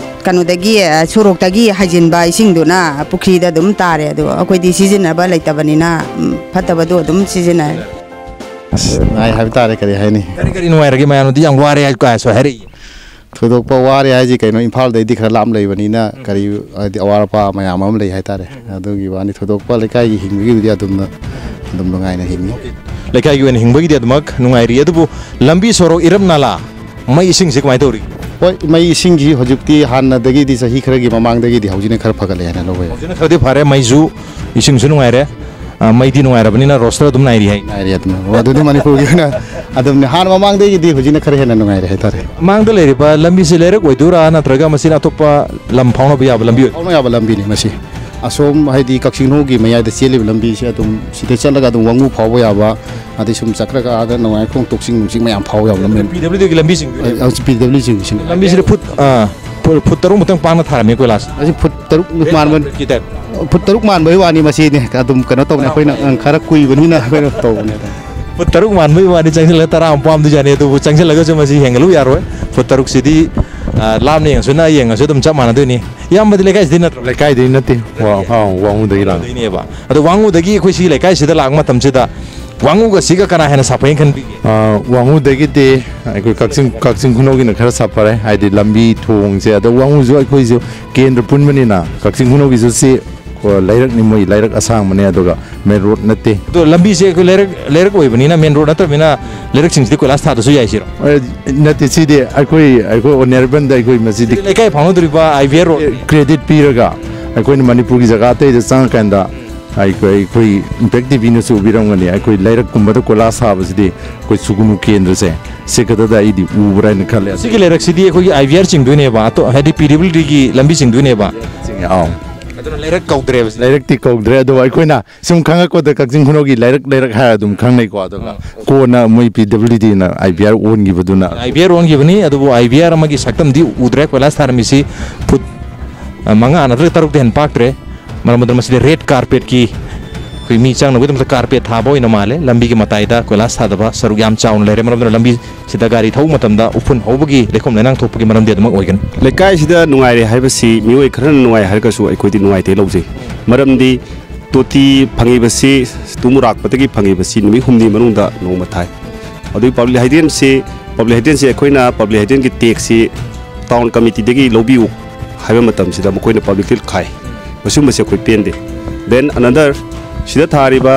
ꯀꯩꯅꯣꯗꯒꯤ, ꯑ, ꯁꯣꯔꯣꯛꯇꯒꯤ ꯍꯩꯖꯤꯟꯕ ꯏꯁꯤꯡꯗꯨꯅ ꯄꯨꯈ꯭ꯔꯤꯗ ꯑꯗꯨꯝ ꯇꯥꯔꯦ꯫ ꯑꯗꯣ ꯑꯩꯈꯣꯏꯗꯤ ꯁꯤꯖꯤꯟꯅꯕ ꯂꯩꯇꯕꯅꯤꯅ, ꯎꯝ, ꯐꯠꯇꯕꯗꯣ ꯑꯗꯨꯝ ꯁꯤꯖꯤꯟꯅꯔꯦ꯫ ꯑꯁ, ꯅꯨꯡꯉꯥꯏ ꯍꯥꯏꯕ ꯇꯥꯔꯦ, ꯀꯔꯤ ꯍꯥꯏꯅꯤ? ꯀꯔꯤ ꯀꯔꯤ ꯅꯨꯡꯉꯥꯏꯔꯒꯦ? ꯃꯌꯥꯝꯅꯗꯤ ꯌꯥꯝ ꯋꯥꯔꯦ ꯍꯥꯏ ꯀꯥꯏꯁꯨ ꯍꯥꯏꯔꯛꯏ꯫ ꯊꯣꯏꯗꯣꯛꯄ ꯋꯥꯔꯦ ꯍꯥꯏꯁꯤ ꯀꯩꯅꯣ, ꯏꯝꯐꯥꯜꯗꯩꯗꯤ ꯈꯔ ꯂꯥꯞꯅ ꯂꯩꯕꯅꯤꯅ ꯀꯔꯤ, ꯍꯥꯏꯗꯤ, ꯑꯋꯥꯠ ꯑꯄꯥ ꯃꯌꯥꯝ ꯑꯃ ꯂꯩ ꯍꯥꯏꯇꯥꯔꯦ꯫ ꯑꯗꯨꯒꯤ ꯋꯥꯅꯤ, ꯊꯣꯏꯗꯣꯛꯄ ꯂꯩꯀꯥꯏꯒꯤ ꯍꯤꯡꯕꯒꯤꯕꯨꯗꯤ ꯑꯗꯨꯝꯅ, ꯑꯗꯨꯝ ꯅꯨꯡꯉꯥꯏꯅ ꯍꯤꯡꯉꯤ꯫ ꯂꯩꯀꯥꯏꯒꯤ ꯑꯣꯏꯅ ꯍꯤꯡꯕꯒꯤꯗꯤ ꯑꯗꯨꯃꯛ ꯅꯨꯡꯉꯥꯏꯔꯤ, ꯑꯗꯨꯕꯨ ꯂꯝꯕꯤ ꯁꯣꯔꯣꯛ, ꯏꯔꯝ ꯅꯂꯥ, ꯃꯩ ꯏꯁꯤꯡꯁꯤ ꯀꯃꯥꯏꯅ ꯇꯧꯔꯤ? ꯍꯣꯏ, ꯃꯩ ꯏꯁꯤꯡꯁꯤ ꯍꯧꯖꯤꯛꯇꯤ ꯍꯥꯟꯅꯗꯒꯤꯗꯤ, ꯆꯍꯤ ꯈꯔꯒꯤ ꯃꯃꯥꯡꯗꯒꯤꯗꯤ ꯍꯧꯖꯤꯛꯅ ꯈꯔ ꯐꯒꯠꯂꯦ ꯍꯥꯏꯅ ꯂꯧꯕ ꯌꯥꯏ꯫ ꯍꯧꯖꯤꯛꯅ ꯈꯔꯗꯤ ꯐꯔꯦ, ꯃꯩꯁꯨ ꯏꯁꯤꯡꯁꯨ ꯅꯨꯡꯉꯥꯏꯔꯦ꯫ ꯑ, ꯃꯩꯗꯤ ꯅꯨꯡꯉꯥꯏꯔꯕꯅꯤꯅ ꯔꯣꯁꯇꯔ ꯑꯗꯨꯝ ꯅꯥꯏꯔꯤ ꯍꯥꯏ꯫ ꯅꯥꯏꯔꯤ ꯑꯗꯨꯝ꯫ ꯑꯣ, ꯑꯗꯨꯗꯤ ꯃꯅꯤꯄꯨꯔꯒꯤ ꯑꯣꯏꯅ ꯑꯗꯨꯝꯅꯦ꯫ ꯍꯥꯟꯅ ꯃꯃꯥꯡꯗꯒꯤꯗꯤ ꯍꯧꯖꯤꯛꯅ ꯈꯔ ꯍꯦꯟꯅ ꯅꯨꯡꯉꯥꯏꯔꯦ ꯍꯥꯏꯇꯥꯔꯦ꯫ ꯃꯥꯡꯗ ꯂꯩꯔꯤꯕ ꯂꯝꯕꯤꯁꯦ ꯂꯩꯔꯛ ꯑꯣꯏꯗꯣꯏꯔꯥ, ꯅꯠꯇ꯭ꯔꯒ ꯃꯁꯤꯅ ꯑꯇꯣꯞꯄ ꯂꯝ ꯐꯥꯎꯅꯕ ꯌꯥꯕ ꯂꯝꯕꯤ ꯑꯣꯏ? ꯐꯥꯎꯅ ꯌꯥꯕ ꯂꯝꯕꯤꯅꯤ ꯃꯁꯤ꯫ ꯑꯁꯣꯝ, ꯍꯥꯏꯗꯤ, ꯀꯛꯆꯤꯡꯈꯨꯅꯧꯒꯤ ꯃꯌꯥꯏꯗ ꯆꯦꯜꯂꯤꯕ ꯂꯝꯕꯤꯁꯦ ꯑꯗꯨꯝ ꯁꯤꯗ ꯆꯠꯂꯒ ꯑꯗꯨꯝ ꯋꯥꯉꯨ ꯐꯥꯎꯕ ꯌꯥꯕ, ꯑꯗꯩ ꯁꯨꯝ ꯆꯠꯈ꯭ꯔꯒ ꯑꯥꯗ ꯅꯨꯡꯉꯥꯏꯈꯣꯡ, ꯇꯣꯛꯆꯤꯡ ꯅꯨꯡꯆꯤꯡ ꯃꯌꯥꯝ ꯐꯥꯎꯕ ꯌꯥꯕ ꯂꯝꯕꯤ꯫ ꯄꯤ ꯗꯕ꯭ꯂꯤꯎ ꯗꯤꯒꯤ ꯂꯝꯕꯤꯁꯤꯡꯗꯨ? ꯑ, ꯄꯤ ꯗꯕ꯭ꯂꯤꯎ ꯗꯤꯁꯤꯡ꯫ ꯂꯝꯕꯤꯁꯤꯗ ꯐꯨꯠ, ꯑ, ꯐꯨꯠ, ꯐꯨꯠ ꯇꯔꯨꯛ ꯃꯨꯛꯇꯪ ꯄꯥꯛꯅ ꯊꯥꯔꯝꯃꯤ ꯀꯣꯏꯂꯥꯁ꯫ ꯑꯁꯤ ꯐꯨꯠ ꯇꯔꯨꯛ ꯃꯥꯟꯕ, ꯀꯤ ꯇꯥꯏꯞ꯫ ꯐꯨꯠ ꯇꯔꯨꯛ ꯃꯥꯟꯕꯒꯤ ꯋꯥꯅꯤ ꯃꯁꯤꯗꯤ꯫ ꯑꯗꯨꯝ ꯀꯩꯅꯣ ꯇꯧꯕꯅꯦ, ꯑꯩꯈꯣꯏꯅ, ꯑ, ꯈꯔ ꯀꯨꯏꯕꯅꯤꯅ ꯑꯩꯈꯣꯏꯅ ꯇꯧꯕꯅꯦ꯫ ꯐꯨꯠ ꯇꯔꯨꯛ ꯃꯥꯟꯕꯒꯤ ꯋꯥꯅꯤ, ꯆꯪꯁꯤꯜꯂꯒ ꯇꯔꯥ ꯑꯃ ꯄꯥꯝꯗꯣꯏꯖꯥꯠꯅꯤ, ꯑꯗꯨꯕꯨ ꯆꯪꯁꯤꯜꯂꯒꯁꯨ ꯃꯁꯤ ꯍꯦꯟꯒꯠꯂꯨ ꯌꯥꯔꯣꯏ꯫ ꯐꯨꯠ ꯇꯔꯨꯛꯁꯤꯗꯤ, ꯑ, ꯂꯥꯞꯅ ꯌꯦꯡꯉꯁꯨ ꯅꯛꯅ ꯌꯦꯡꯉꯁꯨ ꯑꯗꯨꯝ ꯆꯞ ꯃꯥꯟꯅꯗꯣꯏꯅꯤ꯫ ꯏꯌꯥꯝꯕꯗꯤ ꯂꯩꯀꯥꯏꯁꯤꯗꯤ ꯅꯠꯇ꯭ꯔꯣ? ꯂꯩꯀꯥꯏꯗꯒꯤ ꯅꯠꯇꯦ, ꯋꯥ-, ꯑꯥ, ꯋꯥꯡꯉꯨꯗꯒꯤ ꯂꯥꯛꯑꯦ꯫ ꯋꯥꯡꯉꯨꯗꯒꯤꯅꯦꯕ꯫ ꯑꯗꯣ ꯋꯥꯡꯉꯨꯗꯒꯤ ꯑꯩꯈꯣꯏ ꯁꯤ ꯂꯩꯀꯥꯏꯁꯤꯗ ꯂꯥꯛꯄ ꯃꯇꯝꯁꯤꯗ ꯋꯥꯡꯉꯨꯒ ꯁꯤꯒ ꯀꯅꯥ ꯍꯦꯟꯅ ꯁꯥꯐꯩꯅ ꯈꯟꯕꯤꯒꯦ? ꯑꯥ, ꯋꯥꯡꯉꯨꯗꯒꯤꯗꯤ ꯑꯩꯈꯣꯏ ꯀꯛꯆꯤꯡ, ꯀꯛꯆꯤꯡ ꯈꯨꯅꯧꯒꯤꯅ ꯈꯔ ꯁꯥꯐꯔꯦ, ꯍꯥꯏꯗꯤ ꯂꯝꯕꯤ ꯊꯣꯡꯁꯦ꯫ ꯑꯗꯣ ꯋꯥꯡꯉꯨꯁꯨ ꯑꯩꯈꯣꯏꯁꯨ ꯀꯦꯟꯗ꯭ꯔ ꯄꯨꯟꯕꯅꯤꯅ ꯀꯛꯆꯤꯡ ꯈꯨꯅꯧꯒꯤꯁꯨ ꯁꯤ, ꯑꯣ, ꯂꯩꯔꯛꯅꯤ, ꯃꯣꯏ ꯂꯩꯔꯛ ꯑꯁꯥꯡꯕꯅꯦ, ꯑꯗꯨꯒ ꯃꯦꯟ ꯔꯣꯗ ꯅꯠꯇꯦ꯫ ꯑꯗꯣ ꯂꯝꯕꯤꯁꯦ ꯑꯩꯈꯣꯏ ꯂꯩꯔꯛ, ꯂꯩꯔꯛ ꯑꯣꯏꯕꯅꯤꯅ, ꯃꯦꯟ ꯔꯣꯗ ꯅꯠꯇꯕꯅꯤꯅ ꯂꯩꯔꯛꯁꯤꯡꯁꯤꯗꯤ ꯀꯣꯏꯂꯥꯁ ꯊꯥꯗꯁꯨ ꯌꯥꯏ ꯁꯤꯔꯣ? ꯑꯦ, ꯅꯠꯇꯦ, ꯁꯤꯗꯤ ꯑꯩꯈꯣꯏ, ꯑꯩꯈꯣꯏ ꯑꯣꯅꯔꯦꯕꯜꯗ ꯑꯩꯈꯣꯏ ꯃꯁꯤꯗꯤ ꯁꯤꯗꯤ ꯂꯩꯀꯥꯏ ꯐꯥꯎꯅꯗꯣꯔꯤꯕ ꯑꯥꯏ ꯕꯤ ꯑꯥꯔ ꯔꯣꯗ꯫ ꯀ꯭ꯔꯦꯗꯤꯠ ꯄꯤꯔꯒ ꯑꯩꯈꯣꯏꯅ ꯃꯅꯤꯄꯨꯔꯒꯤ ꯖꯒꯥ ꯑꯇꯩꯗ ꯆꯪꯉꯀꯥꯟꯗ ꯑꯩꯈꯣꯏ, ꯑꯩꯈꯣꯏ ꯏꯝꯄꯦꯛ ꯇꯤ ꯚꯤꯅꯁꯨ ꯎꯕꯤꯔꯝꯒꯅꯤ, ꯑꯩꯈꯣꯏ ꯂꯩꯔꯛꯀꯨꯝꯕꯗ ꯀꯣꯏꯂꯥꯁ ꯊꯥꯕꯁꯤꯗꯤ ꯑꯩꯈꯣꯏ ꯁꯨꯒꯨꯅꯨ ꯀꯦꯟꯗ꯭ꯔꯁꯦ ꯁꯤ ꯈꯛꯇꯗ ꯑꯩꯗꯤ ꯎꯕ꯭ꯔꯥ ꯍꯥꯏꯅ ꯈꯜꯂꯦ꯫ ꯁꯤꯒꯤ ꯂꯩꯔꯛꯁꯤꯗꯤ ꯑꯩꯈꯣꯏꯒꯤ ꯑꯥꯏ ꯕꯤ ꯑꯥꯔ ꯆꯤꯡꯗꯣꯏꯅꯦꯕ, ꯑꯇꯣ-, ꯍꯥꯏꯗꯤ ꯄꯤ ꯗꯕ꯭ꯂꯤꯎ ꯗꯤꯒꯤ ꯂꯝꯕꯤ ꯆꯤꯡꯗꯣꯏꯅꯦꯕ꯫ ꯆꯤꯡꯉꯦ, ꯑꯥꯎ꯫ ꯑꯗꯨꯅ ꯂꯩꯔꯛ ꯀꯧꯗ꯭ꯔꯦꯕ ꯁꯤꯗ꯫ ꯂꯩꯔꯛꯇꯤ ꯀꯧꯗ꯭ꯔꯦ, ꯑꯗꯨꯕꯨ ꯑꯩꯈꯣꯏꯅ ꯁꯨꯝ ꯈꯪꯉꯛꯄꯗ ꯀꯛꯆꯤꯡ ꯈꯨꯅꯧꯒꯤ ꯂꯩꯔꯛ, ꯂꯩꯔꯛ ꯍꯥꯏꯔ ꯑꯗꯨꯝ ꯈꯪꯅꯩꯀꯣ꯫ ꯑꯗꯨꯒ ꯀꯣꯟꯅ ꯃꯣꯏ ꯄꯤ ꯗꯕ꯭ꯂꯤꯎ ꯗꯤꯅ ꯑꯥꯏ ꯕꯤ ꯑꯥꯔ ꯑꯣꯟꯈꯤꯕꯗꯨꯅ꯫ ꯑꯥꯏ ꯕꯤ ꯑꯥꯔ ꯑꯣꯟꯈꯤꯕꯅꯤ, ꯑꯗꯨꯕꯨ ꯑꯥꯏ ꯕꯤ ꯑꯥꯔ ꯑꯃꯒꯤ ꯁꯛꯇꯝꯗꯤ ꯎꯗ꯭ꯔꯦ꯫ ꯀꯣꯏꯂꯥꯁ ꯊꯥꯔꯝꯃꯤꯁꯤ ꯐꯨꯠ, ꯑ, ꯃꯉꯥ ꯅꯠꯇ꯭ꯔꯒ ꯇꯔꯨꯛꯇꯩ ꯍꯦꯟꯅ ꯄꯥꯛꯇ꯭ꯔꯦ꯫ ꯃꯔꯝ ꯑꯗꯨꯅ ꯃꯁꯤꯗ ꯔꯦꯠ ꯀꯥꯔꯄꯦꯠꯀꯤ, ꯑꯩꯈꯣꯏ ꯃꯤ ꯆꯪꯅꯕꯒꯤꯗꯃꯛꯇ ꯀꯥꯔꯄꯦꯠ ꯊꯥꯕ ꯑꯣꯏꯅ ꯃꯥꯜꯂꯦ꯫ ꯂꯝꯕꯤꯒꯤ ꯃꯇꯥꯏꯗ ꯀꯣꯏꯂꯥꯁ ꯊꯥꯗꯕ ꯁꯔꯨꯛ ꯌꯥꯝ ꯆꯥꯎꯅ ꯂꯩꯔꯦ꯫ ꯃꯔꯝ ꯑꯗꯨꯅ ꯂꯝꯕꯤ ꯁꯤꯗ ꯒꯥꯔꯤ ꯊꯧꯕ ꯃꯇꯝꯗ ꯎꯐꯨꯟ ꯍꯧꯕꯒꯤ, ꯂꯩꯈꯣꯝ ꯂꯩꯅꯥꯡ ꯊꯣꯛꯄꯒꯤ ꯃꯔꯝꯗꯤ ꯑꯗꯨꯃꯛ ꯑꯣꯏꯒꯅꯤ꯫ ꯂꯩꯀꯥꯏꯁꯤꯗ ꯅꯨꯡꯉꯥꯏꯔꯦ ꯍꯥꯏꯕꯁꯤ ꯃꯤꯑꯣꯏ ꯈꯔꯅ ꯅꯨꯡꯉꯥꯏ ꯍꯥꯏꯔꯒꯁꯨ ꯑꯩꯈꯣꯏꯗꯤ ꯅꯨꯡꯉꯥꯏꯇꯦ ꯂꯧꯖꯩ꯫ ꯃꯔꯝꯗꯤ ꯇꯣꯇꯤ ꯐꯪꯉꯤꯕꯁꯤ, ꯇꯨꯃꯨꯔꯥꯛꯄꯗꯒꯤ ꯐꯪꯉꯤꯕꯁꯤ ꯅꯨꯃꯤꯠ ꯍꯨꯝꯅꯤ ꯃꯅꯨꯡꯗ ꯅꯣꯡꯃ ꯊꯥꯏ꯫ ꯑꯗꯨꯒꯤ ꯄꯕ꯭ꯂꯤꯛ ꯍꯥꯏꯗ꯭ꯔꯦꯟꯁꯤ, ꯄꯕ꯭ꯂꯤꯛ ꯍꯥꯏꯗ꯭ꯔꯦꯟꯁꯤ ꯑꯩꯈꯣꯏꯅ ꯄꯕ꯭ꯂꯤꯛ ꯍꯥꯏꯗ꯭ꯔꯦꯟꯒꯤ ꯇꯦꯛꯁꯁꯤ ꯇꯥꯎꯟ ꯀꯃꯤꯇꯤꯗꯒꯤ ꯂꯧꯕꯤꯌꯨ ꯍꯥꯏꯕ ꯃꯇꯝꯁꯤꯗ ꯃꯈꯣꯏꯅ ꯄꯕ꯭ꯂꯤꯛꯇ ꯈꯥꯏ꯫ ꯃꯁꯤꯒꯨꯝꯕꯁꯦ ꯑꯩꯈꯣꯏ ꯄꯦꯟꯗꯦ꯫ Then another, ꯁꯤꯗ ꯊꯥꯔꯤꯕ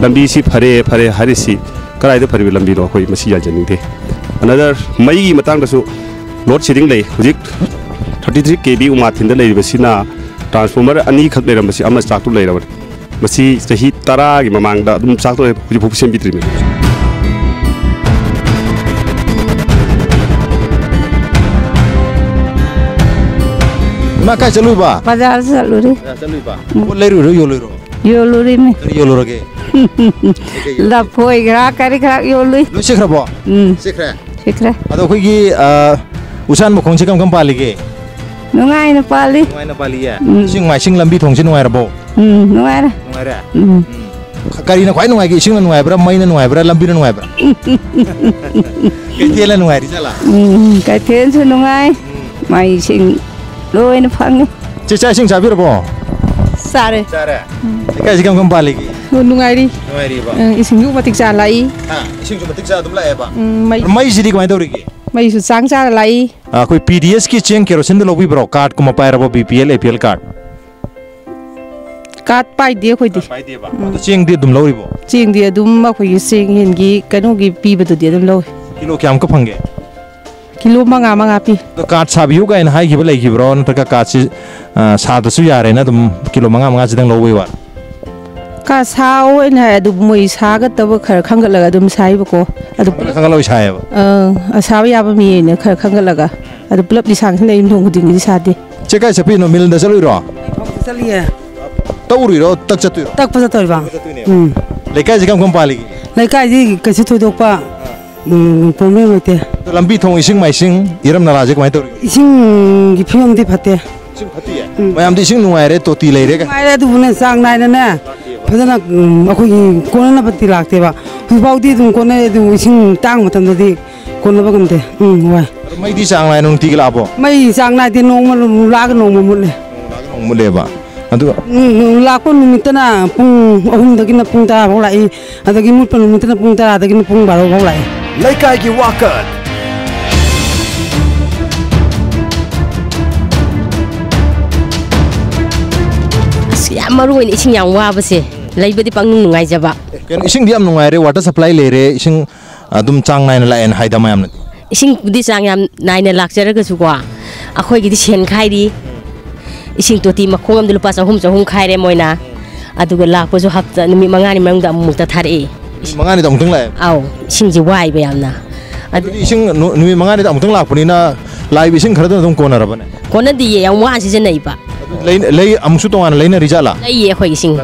ꯂꯝꯕꯤꯁꯤ ꯐꯔꯦ, ꯐꯔꯦ ꯍꯥꯏꯔꯤꯁꯤ ꯀꯗꯥꯏꯗ ꯐꯔꯤꯕ ꯂꯝꯕꯤꯅꯣ, ꯑꯩꯈꯣꯏ ꯃꯁꯤ ꯌꯥꯟꯖꯅꯤꯡꯗꯦ꯫ Another, ꯃꯩꯒꯤ ꯃꯇꯥꯡꯗꯁꯨ load shedding ꯂꯩ꯫ ꯍꯧꯖꯤꯛ thirty three K V ꯎꯃꯥꯊꯤꯟꯗ ꯂꯩꯔꯤꯕꯁꯤꯅ transformer ꯑꯅꯤꯈꯛ ꯂꯩꯔꯝꯕꯁꯤ ꯑꯃ ꯆꯥꯛꯇꯨ ꯂꯩꯔꯕꯅꯤ꯫ ꯃꯁꯤ ꯆꯍꯤ ꯇꯔꯥꯒꯤ ꯃꯃꯥꯡꯗ ꯑꯗꯨꯝ ꯆꯥꯛꯇꯣꯛꯑꯦ, ꯍꯧꯖꯤꯛ ꯐꯥꯎꯕ ꯁꯦꯝꯕꯤꯗ꯭ꯔꯤꯕꯅꯤ꯫ ꯏꯃꯥ, ꯀꯥꯏ ꯆꯠꯂꯨꯏꯕ? ꯕꯖꯥꯔ ꯆꯠꯂꯨꯔꯤ꯫ ꯕꯖꯥꯔ ꯆꯠꯂꯨꯏꯕ? ꯎꯝ꯫ ꯄꯣꯠ ꯂꯩꯔꯨꯏꯔꯣ, ꯌꯣꯜꯂꯨꯏꯔꯣ? ꯌꯣꯜꯂꯨꯔꯤꯃꯤ꯫ ꯀꯔꯤ ꯌꯣꯜꯂꯨꯔꯒꯦ? ꯀꯩꯀꯩ ꯌꯣꯜꯂꯨꯒꯦ? ꯂꯐꯣꯏ ꯈꯔ, ꯀꯔꯤ ꯈꯔ ꯌꯣꯜꯂꯨꯏ꯫ ꯂꯣꯏ ꯁꯤꯠꯈ꯭ꯔꯕꯣ? ꯎꯝ꯫ ꯁꯤꯠꯈ꯭ꯔꯦ? ꯁꯤꯠꯈ꯭ꯔꯦ꯫ ꯑꯗꯣ ꯑꯩꯈꯣꯏꯒꯤ, ꯑ, ꯎꯆꯥꯟ ꯃꯈꯣꯡꯁꯦ ꯀꯔꯝ ꯀꯔꯝ ꯄꯥꯜꯂꯤꯒꯦ? ꯅꯨꯡꯉꯥꯏꯅ ꯄꯥꯜꯂꯤ꯫ ꯅꯨꯡꯉꯥꯏꯅ ꯄꯥꯜꯂꯤꯌꯦ? ꯎꯝ꯫ ꯏꯁꯤꯡ ꯃꯥꯏꯁꯤꯡ ꯂꯝꯕꯤ ꯊꯣꯡꯁꯦ ꯅꯨꯡꯉꯥꯏꯔꯕꯣ? ꯎꯝ, ꯅꯨꯡꯉꯥꯏꯔꯦ꯫ ꯅꯨꯡꯉꯥꯏꯔꯦ? ꯎꯝ꯫ ꯎꯝ꯫ ꯈ-, ꯀꯔꯤꯅ ꯈ꯭ꯋꯥꯏ ꯅꯨꯡꯉꯥꯏꯒꯦ? ꯏꯁꯤꯡꯅ ꯅꯨꯡꯉꯥꯏꯕ꯭ꯔꯥ, ꯃꯩꯅ ꯅꯨꯡꯉꯥꯏꯕ꯭ꯔꯥ, ꯂꯝꯕꯤꯅ ꯅꯨꯡꯉꯥꯏꯕ꯭ꯔꯥ? ꯀꯩꯊꯦꯜꯅ ꯅꯨꯡꯉꯥꯏꯔꯤ ꯖꯥꯠꯂꯥ? ꯎꯝ, ꯀꯩꯊꯦꯜꯁꯨ ꯅꯨꯡꯉꯥꯏ꯫ ꯎꯝ꯫ ꯃꯩ ꯏꯁꯤꯡ ꯂꯣꯏꯅ ꯐꯪꯉꯤ꯫ ꯆꯦ, ꯆꯥꯛ ꯏꯁꯤꯡ ꯆꯥꯕꯤꯔꯕꯣ? ꯆꯥꯔꯦ꯫ ꯆꯥꯔꯦ? ꯎꯝ꯫ ꯂꯩꯀꯥꯏꯁꯤ ꯀꯔꯝ ꯀꯔꯝ ꯄꯥꯜꯂꯤꯒꯦ? ꯑꯣ, ꯅꯨꯡꯉꯥꯏꯔꯤ꯫ ꯅꯨꯡꯉꯥꯏꯔꯤꯕ? ꯎꯝ, ꯏꯁꯤꯡꯁꯨ ꯃꯇꯤꯛ ꯆꯥꯅ ꯂꯥꯛꯏ꯫ ꯍꯥ, ꯏꯁꯤꯡꯁꯨ ꯃꯇꯤꯛ ꯆꯥꯅ ꯑꯗꯨꯝ ꯂꯥꯛꯑꯦꯕ? ꯎꯝ, ꯃꯩ-, ꯃꯩꯁꯤꯗꯤ ꯀꯃꯥꯏꯅ ꯇꯧꯔꯤꯒꯦ? ꯃꯩꯁꯨ ꯆꯥꯡ ꯆꯥꯅ ꯂꯥꯛꯏ꯫ ꯑ, ꯑꯩꯈꯣꯏ ꯄꯤ ꯗꯤ ꯑꯦꯁꯀꯤ ꯆꯦꯡ ꯀꯦꯔꯣꯁꯤꯟꯗ ꯂꯧꯕꯤꯕ꯭ꯔꯣ? ꯀꯥꯔꯠꯀꯨꯝꯕ ꯄꯥꯏꯔꯕꯣ? ꯕꯤ ꯄꯤ ꯑꯦꯜ, ꯑꯦ ꯄꯤ ꯑꯦꯜ ꯀꯥꯔꯠ? ꯀꯥꯔꯠ ꯄꯥꯏꯗꯦ ꯑꯩꯈꯣꯏꯗꯤ꯫ ꯀꯥꯔꯠ ꯄꯥꯏꯗꯦꯕ? ꯎꯝ꯫ ꯑꯗꯣ ꯆꯦꯡꯗꯤ ꯑꯗꯨꯝ ꯂꯧꯔꯤꯕꯣ? ꯆꯦꯡꯗꯤ ꯑꯗꯨꯝ ꯑꯩꯈꯣꯏꯒꯤ ꯆꯦꯡ ꯌꯦꯟꯒꯤ ꯀꯩꯅꯣꯒꯤ ꯄꯤꯕꯗꯨꯗꯤ ꯑꯗꯨꯝ ꯂꯧꯏ꯫ ꯀꯤꯂꯣ ꯀꯌꯥꯃꯨꯛꯀ ꯐꯪꯒꯦ? ꯀꯤꯂꯣ ꯃꯉꯥ ꯃꯉꯥ ꯄꯤ꯫ ꯑꯗꯣ ꯀꯥꯔꯠ ꯁꯥꯕꯤꯌꯨ ꯀꯥꯏꯅ ꯍꯥꯏꯈꯤꯕ ꯂꯩꯈꯤꯕ꯭ꯔꯣ? ꯅꯠꯇ꯭ꯔꯒ ꯀꯥꯔꯠꯁꯤ, ꯑ, ꯁꯥꯗ꯭ꯔꯁꯨ ꯌꯥꯔꯦꯅ ꯑꯗꯨꯝ ꯀꯤꯂꯣ ꯃꯉꯥ ꯃꯉꯥꯁꯤꯗꯪ ꯂꯧꯕꯩ ꯋꯥꯔꯣ? ꯀꯥꯔꯠ ꯁꯥꯑꯣꯅ ꯍꯥꯏ, ꯑꯗꯨꯕꯨ ꯃꯣꯏ ꯁꯥꯒꯗꯕ ꯈꯔ ꯈꯟꯒꯠꯂꯒ ꯑꯗꯨꯝ ꯁꯥꯏꯕꯀꯣ꯫ ꯑꯗꯨ ꯈꯟꯒꯠꯂ ꯈꯟꯒꯠꯂ ꯑꯣꯏ ꯁꯥꯏꯌꯦꯕ? ꯑꯪ, ꯑꯁꯥꯕ ꯌꯥꯕ ꯃꯤ ꯑꯣꯏꯅ ꯈꯔ ꯈꯟꯒꯠꯂꯒ꯫ ꯑꯗꯨ ꯄꯨꯂꯞꯇꯤ ꯁꯥꯡꯁꯤꯟꯅ ꯌꯨꯝꯊꯣꯡ ꯈꯨꯗꯤꯡꯒꯤꯗꯤ ꯁꯥꯗꯦ꯫ ꯆꯦ, ꯀꯥꯏ ꯆꯠꯄꯤꯅꯣ? ꯃꯤꯜꯗ ꯆꯠꯂꯨꯏꯔꯣ? ꯆꯠꯂꯤꯌꯦ꯫ ꯇꯛꯎꯔꯤꯔꯣ? ꯇꯛ ꯆꯠꯇꯣꯏꯔꯣ? ꯇꯛꯄ ꯆꯠꯇꯣꯏꯕ꯫ ꯎꯝ꯫ ꯂꯩꯀꯥꯏꯁꯦ ꯀꯔꯝ ꯀꯔꯝ ꯄꯥꯜꯂꯤꯒꯦ? ꯂꯩꯀꯥꯏꯗꯤ ꯀꯩꯁꯨ ꯊꯣꯏꯗꯣꯛꯄ ꯎꯝ, ꯄ꯭ꯔꯣꯕ꯭ꯂꯦꯝ ꯂꯩꯇꯦ꯫ ꯑꯗꯣ ꯂꯝꯕꯤ ꯊꯣꯡ, ꯏꯁꯤꯡ ꯃꯥꯏꯁꯤꯡ, ꯏꯔꯝ ꯅꯂꯥꯁꯦ ꯀꯃꯥꯏꯅ ꯇꯧꯔꯤꯒꯦ? ꯏꯁꯤꯡꯒꯤ ꯐꯤꯕꯝꯗꯤ ꯐꯠꯇꯦ꯫ ꯏꯁꯤꯡ ꯐꯠꯇꯤꯌꯦ? ꯎꯝ꯫ ꯃꯌꯥꯝꯗꯤ ꯏꯁꯤꯡ ꯅꯨꯡꯉꯥꯏꯔꯦ, ꯇꯣꯇꯤ ꯂꯩꯔꯦ ꯀꯥꯏ? ꯅꯨꯡꯉꯥꯏꯔꯦ, ꯑꯗꯨꯕꯨꯅꯦ ꯆꯥꯡ ꯅꯥꯏꯅꯅꯦ ꯐꯖꯅ ꯎꯝ, ꯑꯩꯈꯣꯏꯒꯤ ꯀꯣꯟꯅꯅꯕꯗꯤ ꯂꯥꯛꯇꯦꯕ꯫ ꯍꯧꯖꯤꯛꯐꯥꯎꯗꯤ ꯑꯗꯨꯝ ꯀꯣꯟꯅꯩ, ꯑꯗꯨ ꯏꯁꯤꯡ ꯇꯥꯡꯕ ꯃꯇꯝꯗꯗꯤ ꯀꯣꯟꯅꯕ ꯉꯝꯗꯦ꯫ ꯎꯝ, ꯋꯥꯏ꯫ ꯑꯗꯣ ꯃꯩꯗꯤ ꯆꯥꯡ ꯅꯥꯏꯅ ꯅꯨꯡꯇꯤꯒꯤ ꯂꯥꯛꯑꯕꯣ? ꯃꯩ ꯆꯥꯡ ꯅꯥꯏꯗꯦ, ꯅꯣꯡꯃ ꯂꯥꯛꯑꯒ ꯅꯣꯡꯃ ꯃꯨꯠꯂꯦ꯫ ꯅꯣꯡ ꯃꯨꯠꯂꯦꯕ꯫ ꯑꯗꯨꯒ ꯎꯝ, ꯂꯥꯛꯄ ꯅꯨꯃꯤꯠꯇꯅ ꯄꯨꯡ ꯑꯍꯨꯝꯗꯒꯤꯅ ꯄꯨꯡ ꯇꯔꯥ ꯐꯥꯎ ꯂꯥꯛꯏ, ꯑꯗꯒꯤ ꯃꯨꯠꯄ ꯅꯨꯃꯤꯠꯇꯅ ꯄꯨꯡ ꯇꯔꯥꯗꯒꯤꯅ ꯄꯨꯡ ꯕꯥꯔꯣ ꯐꯥꯎ ꯂꯥꯛꯏ꯫ ꯂꯩꯀꯥꯏꯒꯤ ꯋꯥꯀꯠ꯫ ꯑꯁ, ꯌꯥꯝ ꯃꯔꯨ ꯑꯣꯏꯅ ꯏꯁꯤꯡ ꯌꯥꯝ ꯋꯥꯕꯁꯦ, ꯂꯩꯕꯗꯤ ꯄꯪꯅꯨꯡ ꯅꯨꯡꯉꯥꯏꯖꯕ꯫ ꯀꯩꯅꯣ, ꯏꯁꯤꯡꯗꯤ ꯌꯥꯝ ꯅꯨꯡꯉꯥꯏꯔꯦ, ꯋꯥꯇꯔ ꯁꯄ꯭ꯂꯥꯏ ꯂꯩꯔꯦ, ꯏꯁꯤꯡ ꯑꯗꯨꯝ ꯆꯥꯡ ꯅꯥꯏꯅ ꯂꯥꯛꯑꯦꯅ ꯍꯥꯏꯗ ꯃꯌꯥꯝꯅꯗꯤ꯫ ꯏꯁꯤꯡꯕꯨꯗꯤ ꯆꯥꯡ ꯌꯥꯝ ꯅꯥꯏꯅ ꯂꯥꯛꯆꯔꯒꯁꯨꯀꯣ, ꯑꯩꯈꯣꯏꯒꯤꯗꯤ ꯁꯦꯟ ꯈꯥꯏꯔꯤ꯫ ꯏꯁꯤꯡ ꯇꯣꯇꯤ ꯃꯈꯣꯡ ꯑꯃꯗ ꯂꯨꯄꯥ ꯆꯍꯨꯝ, ꯆꯍꯨꯝ ꯈꯥꯏꯔꯦ ꯃꯣꯏꯅ꯫ ꯑꯗꯨꯒ ꯂꯥꯛꯄꯁꯨ ꯍꯞꯇꯥ, ꯅꯨꯃꯤꯠ ꯃꯉꯥꯅꯤ ꯃꯅꯨꯡꯗ ꯑꯃꯨꯛꯇ ꯊꯥꯔꯛꯏ꯫ ꯅꯨꯃꯤꯠ ꯃꯉꯥꯅꯤꯗ ꯑꯃꯨꯛꯇꯪ ꯂꯥꯛꯑꯦ? ꯑꯧ, ꯏꯁꯤꯡꯁꯦ ꯋꯥꯏꯕ ꯌꯥꯝꯅ꯫ ꯑꯗꯨ ꯑꯗꯨꯗꯤ ꯏꯁꯤꯡ ꯅꯨ- ꯅꯨꯃꯤꯠ ꯃꯉꯥꯅꯤꯗ ꯑꯃꯨꯛꯇꯪ ꯂꯥꯛꯄꯅꯤꯅ, ꯂꯥꯛꯏꯕ ꯏꯁꯤꯡ ꯈꯔꯗꯨꯅ ꯑꯗꯨꯝ ꯀꯣꯟꯅꯔꯕꯅꯦ? ꯀꯣꯟꯅꯗꯤꯌꯦ, ꯌꯥꯝ ꯋꯥꯅ ꯁꯤꯖꯤꯟꯅꯩꯕ꯫ ꯂꯩ, ꯂꯩ ꯑꯃꯨꯛꯁꯨ ꯇꯣꯉꯥꯟꯅ ꯂꯩꯅꯔꯤ ꯖꯥꯠꯂꯥ? ꯂꯩꯌꯦ ꯑꯩꯈꯣꯏꯒꯤ ꯏꯁꯤꯡ꯫